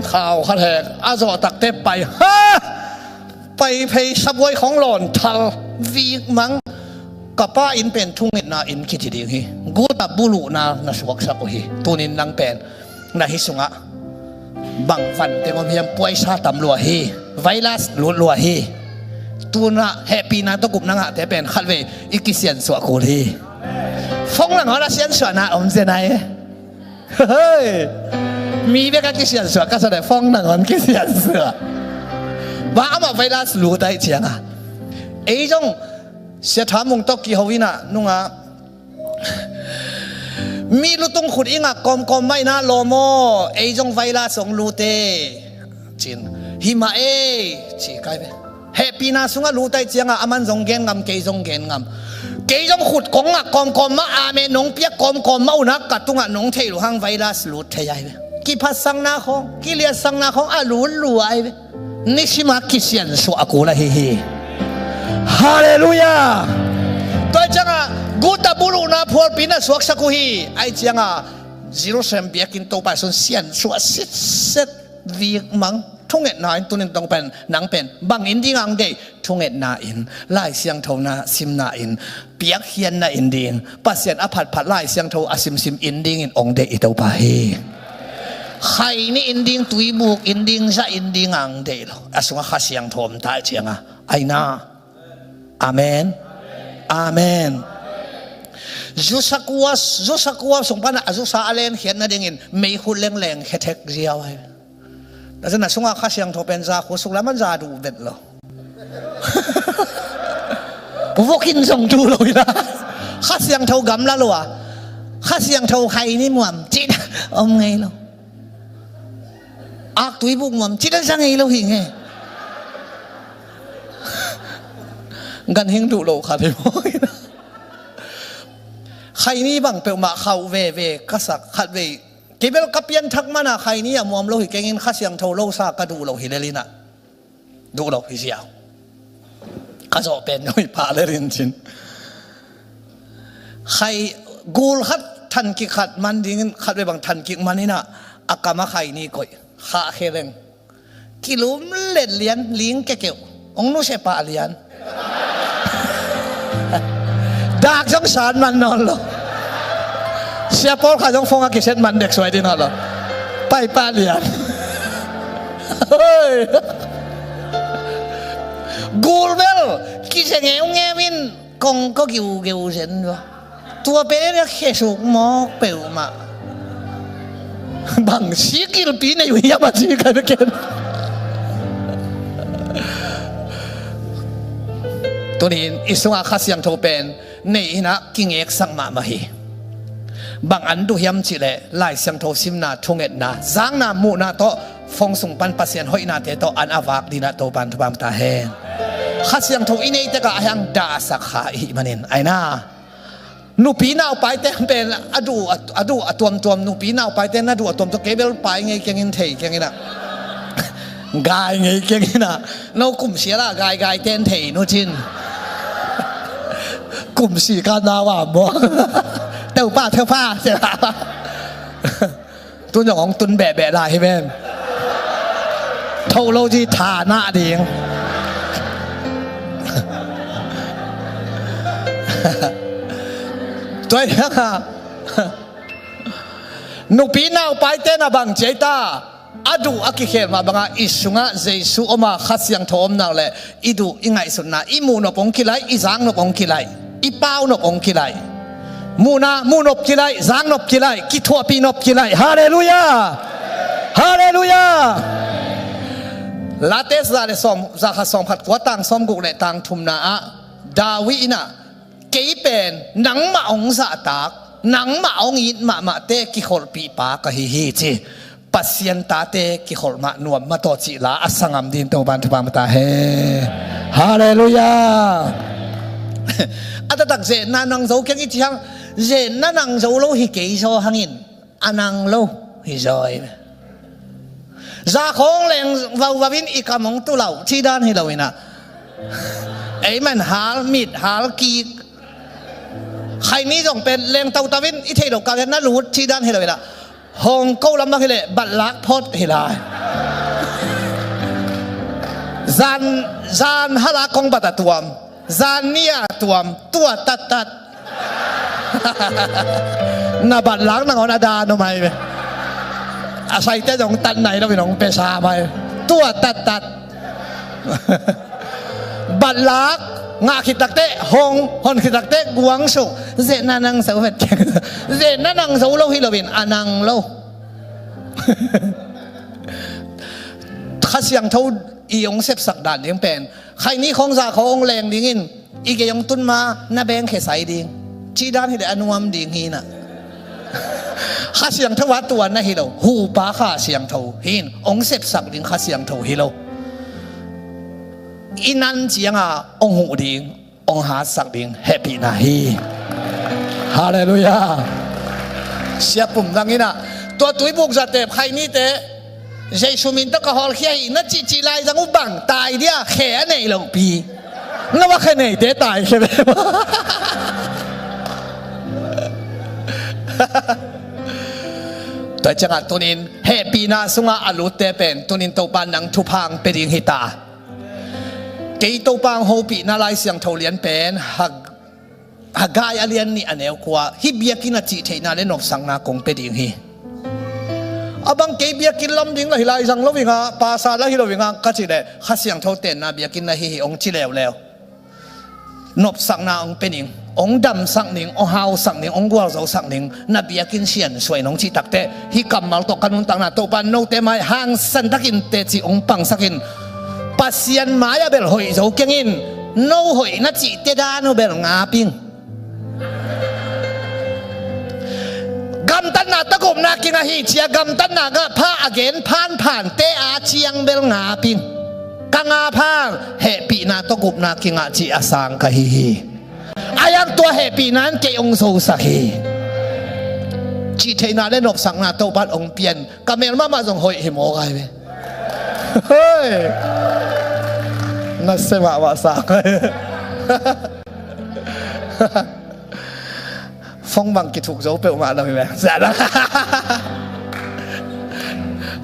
Khau khat hek a zawh takte pai. Ha! Pai phei sabuai khawng lawn thal vik mang. Ka pa inn pen thungetna inn kici ding hi. Guta buluhna na suaksak uh hi. Tunin nang pen na hi sungah bang van teng om hiam, puaisa tam lua hi. Virus lut lua hi. Tunah hehpihna tawh gupna ngahte pen khatvei i kisiansuah kul hi. Phone nangawn a siansuahna om zen ai. Hei. Mi bek a kisiansuah ka sa le phone nangawn kisiansuah. Ba amah virus lut ai cianga. Ei zong Sia Tha Mung tawh kiho inah nunga mi lutung khut i ngak kawmkawm mah inah lawm aw, ei zong virus hong lute. Cin hi mah ei ci kai ve. Hehpihna sungah lut ai cianga aman zong gen ngam, kei zong gen ngam. Kei zong khut kong ngak kawmkawm mah, amen nong piak kawmkawm mah unah ka tungah nong theih lo hang virus lut thei ai ve. Kiphatsakna khawng, kiliatsakna khawng a lut lua ai ve. Nisima kisiansuah a kul ahi hi. Halleluiah. Tua cianga guta na phualpi na suaksak uh hi. Ahi cianga Jerusalem biakinn Topa i sun siansuah sitset, vikmang, thungetna in tunin tong pen nang pen bangin ding ang deih? Thungetna in, Lai Siangtho na simna in, piakkhiatna in ding, Pasian a phatphat Lai Siangtho a simsim in dingin ong deih i Topa hi. Khaini in ding, tuibuk in ding, za in ding ang deih lo. A sungah Kha Siangtho om ta cianga. Aina. Amen. Amen. Zusakua, zusakua sung pana a zusa a lenkhiat nadingin meikhut lengleng khetek ziau hai. Tua ciang na sungah Kha Siangtho pen za khua suk laman za duh vet lo. Vokin zong duh lo hi na. Kha Siangtho gamla lo a, Kha Siangtho khaini muam cih om ngei lo. Aktui buk muam cih dan sa ngei lo hi nge. Ganhing duh lo khat hi maw? Khaini bang peuhmah khauh veve ka sak khat vei. Kei bel ka pianthak mana khaini a muam lo hi kengin Kha Siangtho lo sa ka duh lo hi lel ina. Duh lo hi ziau. Ka zawh pen noi pah lel in cin. Khai gul khat thankik khat man dingin khat vei bang thankik man ina a kama khaini koih. Khah khe leng. Kilum let lian ling kekeuh. Ong nusia pah lian. Dak zong san man nawn lo. Sia pawl kha zong phone a kiset man dek suai ding nawn lo. Pai pah lian. Hoi. Gul bel kizia ngeungeu in kong ko giugeu zen va. Tua pen a khesuk mawk peuhmah. Bang sikilpi nei uh hiam a ci ka ken. Tunin i sungah Kha Siangtho pen nei inah kingeksak mahmah hi. Bang an duh hiam cihleh Lai Siangtho simna, thungetna, zakna, muhna tawh phone sung pan Pasian hoihnate tawh an a vak dinah Topan thupha ta hen. Kha Siangtho i neih tekah a hiang dahsak kha i hih manin aina. Nupi naupaite pen a duh a, a duh a tuamtuam, nupi naupaite na duh a tuamtuam, kei bel pai ngei kengin thei kengin ah. Gai ngei kengin ah. No kumsia lah gaigai ten thei nu cin. Kumsi ka nau a maw. Teupa, teupa, teupa. Tun zong hong tun behbeh lai hi ven. Tho lo ci tha nah ding. Tua hi hang a nupi naupaite na bang ci ei ta. A duh a kikhel mah banga i sungah Jesu om a Kha Siangtho om nak leh i duh i ngaihsutna i muh nop hong kilaih, i zak nop hong kilaih, i pau nop hong kilaih. Muhna, muh nop kilaih, zak nop kilaih, kithuahpih nop kilaih. Halleluiah. Halleluiah. Late za le sawm, za khat sawm khat kua tang sawm guk le tang thumna ah David in ah kei pen nangmah hong zahtak, nangmah hong it mahmahte kikholhpih pa ka hi hi ci. Pasian tate kikholh mah nuam mah tawh cih la a sanggam din Topan thupha mah ta hen. Halleluiah. A taktak zenna nang zo keng i ci hang, zenna nang zo lo hi kei zaw hangin a nang lo hi zaw hi. Za khawng leng vauvau in i kam hong tu lau ci dan hi lo inah. Ei man hal mit hal kik. Khaini zong pen leng tautau in i thei lo kak na lut ci dan hi lo inah. Hong ko lam bang hileh batlak phot hi lai. Zan, zan halak kong bat a tuam. Zan ni a tuam. Tua tattat. Na batlak nangawn a dan om ai ve. A saite zong tat nai lo in hong pesa mai. Tua tattat. Batlak ngah khit takte hong, hon khit takte guangsuk. Zenna nang zo vet keng. Zenna nang zo lo hi loin a nang lo. Kha Siangtho i hong sepsak dan ding pen Khaini khawng za khawng hong leng dingin i gei hong tun ma na bengkhia sai ding. Cih dan hileh a nuam ding hi inah. Kha Siangtho a tuan na hi lo. Hupa Kha Siangtho hi in hong sepsak ding Kha Siangtho hi lo. I nan cianga hong huh ding, hong hatsak ding hehpihna hi. Halleluiah. Siapum dang inah tua tuibuk zatep Khainite Jesu min tawh ka hawlkhia hi na cihcih lai zang uh bang tai dia khe a neih lohpi. Na va khe neite tai khe ve. Tua ciangah tunin hehpihna sungah a lutte pen tunin Topa nang thupha hong pia ding hi ta. Kei Topa hong hopihna Lai Siangtho lian pen Hag-, Haggai a lian nih a neu kua, hih biakinn a cih theihna le nopsakna kong pia ding hi. A bang kei biakinn lam ding la hi lai zang lo ing a, pasa la hi lo ing a ka cih leh Kha Siangtho tenna biakinn na hi hi hong ci leuleu. Nopsakna hong pia ning, hong damsak ning, hong hausak ning, hong gualzosak ning, na biakinn siansuah in hong cih takteh, hih kammal tawh ka nuntakna Topa note mai hangsan takin teci hong pangsak in, Pasian mai-ah bel hoih zo keng in, no hoih na cihte dan uh bel ngap ing. Gamtatna tawh gupna kingah hi ci-a gamtatna gah pha a gen phanphante a ciang bel ngap ing. Ka ngap hang hehpihna tawh gupna kingah cih a sang ka hi hi. A hiang tua hehpihna in kei hong zosak hi. Cih theihna le nopsakna Topa in hong pia in ka mel mahmah zong hoih hi maw gai ve. Hoi. Na se mahmah sang. Phone bang kithuk zo peuhmah lo hi ve.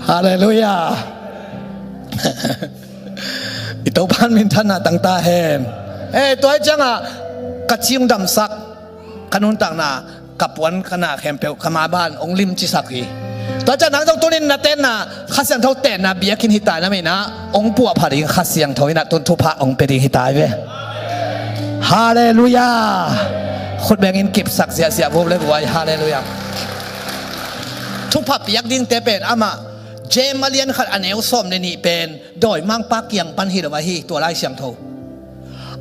Halleluiah. I Topa in minthanna tang ta hen. Eh, tua hi ciangah ka ci hong damsak, ka nuntakna, ka puan ka na khempeuh ka ma ban hong limcisak hi. Tua ciang nang zong tunin na tenna, Kha Siangtho tenna biakinn hi ta na mei na, hong puahpha ding Kha Siangtho in ah tun thupha hong pia ding hi ta hi ve. Halleluiah. Khut bengin kipsak ziahziah vup le guai. Halleluiah. Thupha piak dingte pen amah James a lian khat a neu sawm le nih pen dawimangpa kiang pan hi lo ahi, tua Lai Siangtho.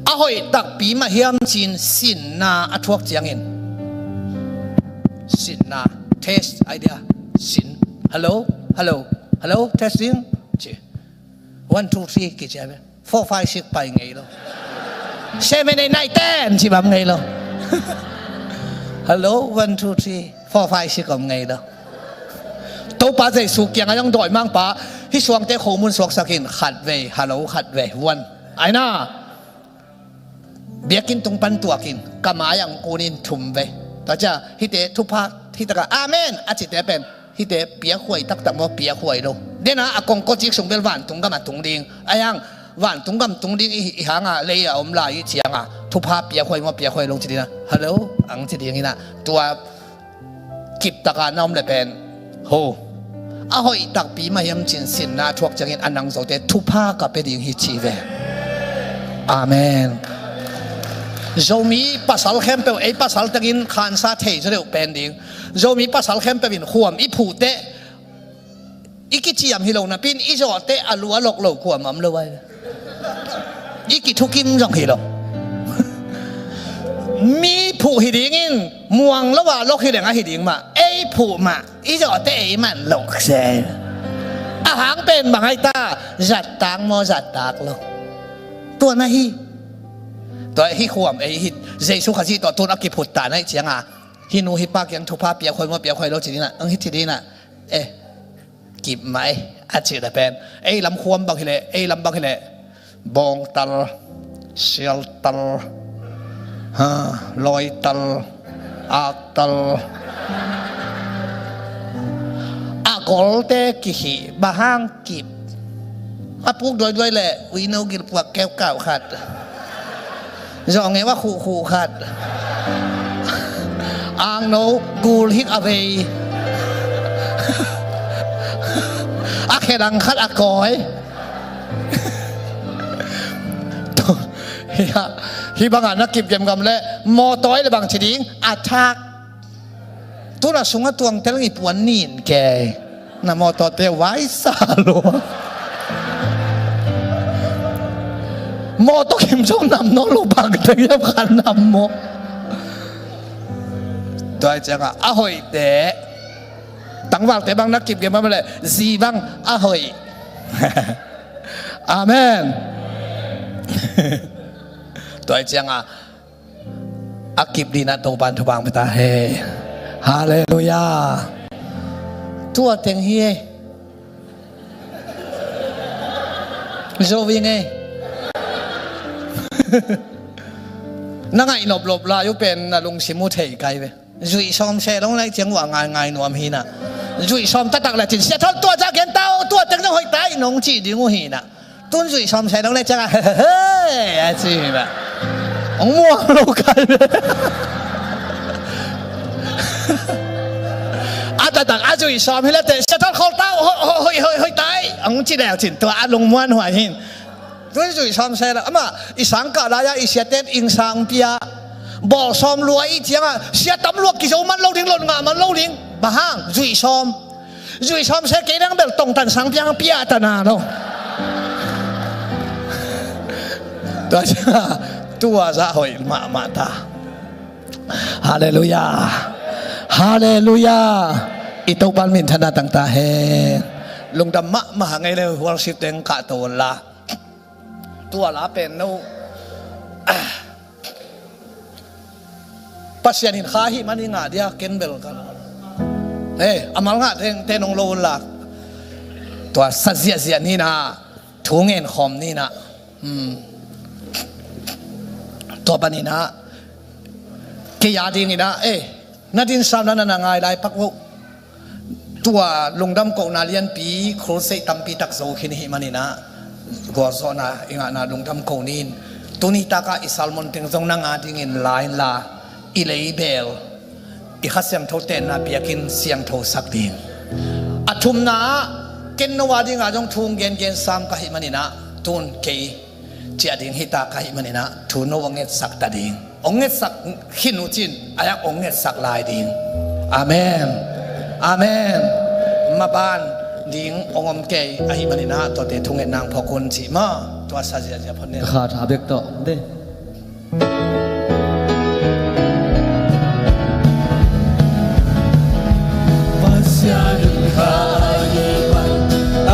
A hoih takpi mah hiam ci-in sinna a thuak ciangin, sinna, test idea, sin. Hello, hello, hello, testing. Ci. One, two, three kici a ve. Four, five, six pai ngei lo. Seven, eight, nine, ten ci bam ngei lo. Hello, one, two, three, four, five, six om ngei lo. Topa Jesu kiangah zong dawimangpa hih suangte khomun suaksak in khatvei, hello, khatvei, one. Ai na. Biakinn tung pan tuak in ka mai-ah hong kun in thumvei. Tua ciang hihte thupha hih takah amen a cite pen hihte piakhuai taktak maw, piakhuai lo. Dena a kongkaw cik sung bel vantung gam a tung ding. A hiang vantung gam tung ding i, i hanga lei a om lai i cianga thupha piakhuai maw, piakhuai lo ci ding a. Hello ang ci ding in ah tua kiptaka na om le pen ho. A hoih takpi mah hiam ci-in sinna a thuak ciangin a nang zote thupha ka pia ding hi ci ve. Amen. Zomi pasal khempeuh ei pasal tengin khansa thei zaw deuh pen ding. Zomi pasal khempeuh in khuam i phuh teh i kiciam hi lo napi-in i zawh teh a lu a lok lo khuam a om lo ai. I kithukim zong hi lo. Mi phuh hi dingin muang lo a lok hi leng ahi ding mah, ei phuh mah i zawh teh ei man lok se. A hang pen bang ai ta, zat tak maw, zat tak lo. Tua na hi. Tua hi khuam ei hi. Jesu Khazih tawh tun a kiphut ta na hi cianga hih nu hih pa kiang thupha piakhuai maw, piakhuai lo ci ding a, ang hi ci ding a. Eh, kip mai a cih le pen ei lam khuam bang hileh, ei lam bang hileh bawngtal, sialtal, ha, lawital, aktal, a golte kihih bang hang kip. A puk duaiduai le uino gilpuak keukau khat. Zawh ngeu a khuhkhuh khat. Angno gul hik a vei. A khe dang khat a kawi. Hih bangah na kip gemgam le mawtawi le bang ci ding a thak. Tuna sungah tuangtel ngi puan nin kei. Na mawtawte vaisa lo. Mawtaw kim zong nam nawn lo bang teng hiam khan nam maw. Tua hi ciangah a hoihte tangvalte bang na kip gem a le zi bang a hoih. Amen. Tua hi ciangah a kip dinah Topan thupha hong pia ta hen. Halleluiah. Tua teng hi e. Zo ving e. Na ngaih noplop lai uh pen na lungsim uh thei kai ve. Zuih sawm se long lai ciang uh a ngaingai nuam hi na. Zuih sawm taktak le cin, "Sia Thon, tua za gen ta o, tua teng zong hoih ta ei," nong cih ding uh hi na. Tun zuih sawm se long lai ciang a, "He, he, he," a ci hi na. Hong muang lo kai ve. A taktak a zuih sawm hi le teh, "Sia Thon, khol ta o, ho-, ho-, hoih, hoih, hoih ta ei," hong ci le cin, tua a lungmuan huai hi. Tun zuih sawm se la, amah i sangkah lai-a i siate'n ing sang pia, bawl sawm lua i ciangah, sia tam lua kizo man lo ding, lot ngah man lo ding. Bang hang? Zuih sawm. Zuih sawm se kei dang bel tongtan sang piang pia ta na lo. Tua ciangah, tua zah hoih mahmah ta. Halleluiah. Halleluiah. I Topa minthanna tang ta hen. Lungdam mahmah hang ei le, worship teng kahto la. Tua la pen no. Pasian in kha hih man i ngah dia, ken bel ka. Eh, a mal ngah teng, teng hong lo la. Tua sa ziahziah ni na, thu ngen khawm ni na. Hmm. Tua panin ah, kei a dingin ah, eh, na dinsau na, na ngai lai pak vo. Tua lungdam kohna lianpi, crusade tampi tak zo khin i hih manin ah, gualzawhna i ngahna lungdam ko ni. Tuni tak ah i sermon teng zong nang a dingin la in la, i leibel, i Kha Siangtho tenna biakinn siangtho sak ding. A thumna ah, ken no a ding ah zong thu hong gengen sam ka hih manin ah, tun kei ciah ding hi ta ka hih manin ah, thu no hong ngetsak ta ding. Hong ngetsak khin uh cin, a yak hong ngetsak lai ding. Amen. Amen. Maban ding hong om kei a hih manin ah, tuate thungetna hong phawk un ci maw. Tua sa ziahziah phot ni. Kha tha bek tawh de. Pasian in kha a hi pan,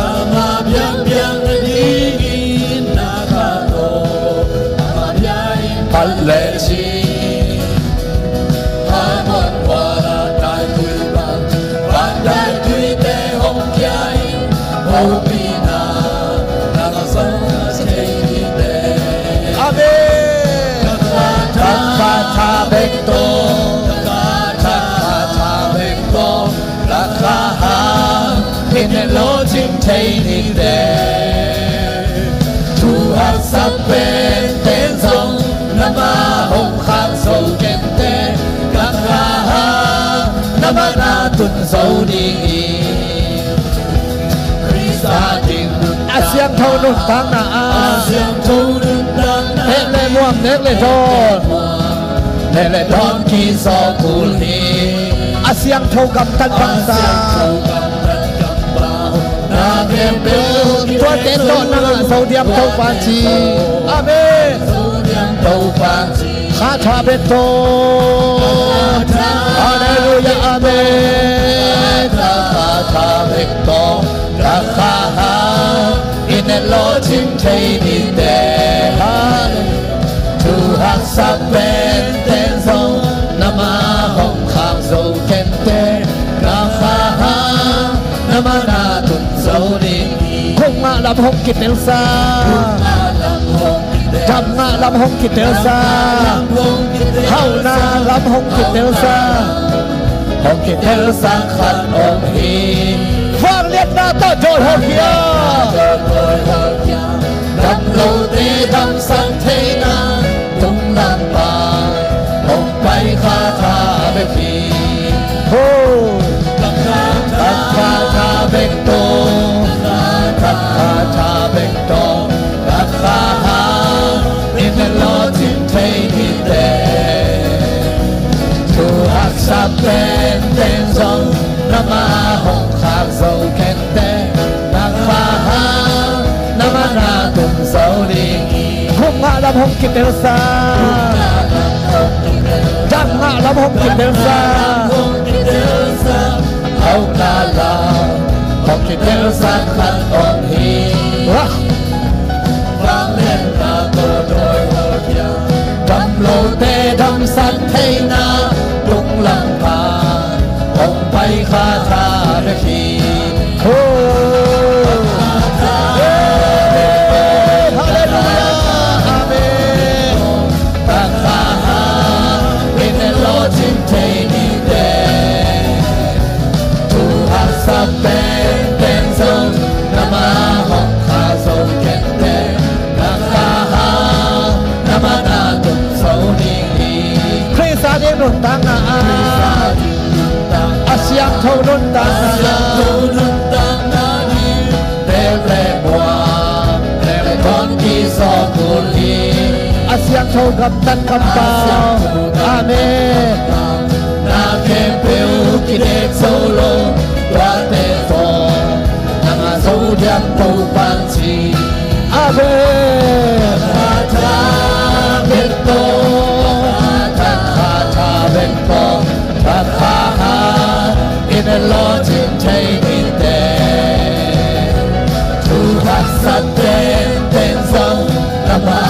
ama biakpiakna dingin na kha tawh, ama bia in phat lecin, Hermon kuala taitui pan, van taituite hong khia in, hopihna na ka zong thei ding te. Amen. Ka kha tha bek tawh, ka kha tha bek tawh, ka kha hang in lawhcing thei ding te. Thu haksa pen ten zong, na ma hong khak zo ken te, ka kha hang na ma na tun zo ding hi. Khrist a ding nuntakna, a siangtho nuntakna ah, a siangtho nuntakna ah, nek le muam, nek le dawn, nek le dawn kizaw kul hi. A siangtho gamtat bangzah, a siangtho gamtat gamzah, na khempeuh tuate tawh na ngah zo diam Topa ci. Amen. Topa ci. Kha tha bek tawh. Halleluiah, amen. Kha tha bek tawh, ka kha hang in lawhcing thei ding te. Halleluiah. Thu haksa pen ten zong, na ma hong khak zo ken te, ka kha hang na ma na tun zo ding hi. Hong ngah lam hong kitelsa, hong ngah lam hong kitelsa, dam ngah lam hong kitelsa, dam ngah lam hong kitelsa, hauhna lam hong kitelsa, hong kitelsa khat om hi. Vangliatna tawh dawi hawlkhia, dawi hawlkhia, dam lote damsak theihna, tung lam pan hong pai kha tha bek hi. Ho. Ka kha tha bek tawh, ka kha tha bek tawh, ka kha hang in lawhcing thei ding te. Thu haksa pen ten zong, na ma hong khak zo ken te, ka kha hang na ma na tun zo ding hi. Hong ngah lam hong kitelsa, hong ngah lam hong kitelsa, dam ngah lam hong kitelsa, hauhna lam hong kitelsa khat om hi. Wah. Vangliatna tawh dawi hawlkhia, dam lote damsak theihna, tung lam pan hong pai kha tha bek hi. Ho. Hey, halleluiah. Amen. Ka kha hang in lawhcing thei ding Siangtho nuntakna, Siangtho nuntakna hi. Tem le muang, tem le kon kisawm kul hi. A siangtho gamtat kampau. A siangtho gamtat Amen. Kampau. Na khempeuh kidek zo lo, tuate zong nang a zo diam Topa'n ci. Amen. Kha tha bek tawh, kha tha, kha tha bek tawh, kha tha in a lawh cing thei ni teh. Thu haksa tengteng zong na ma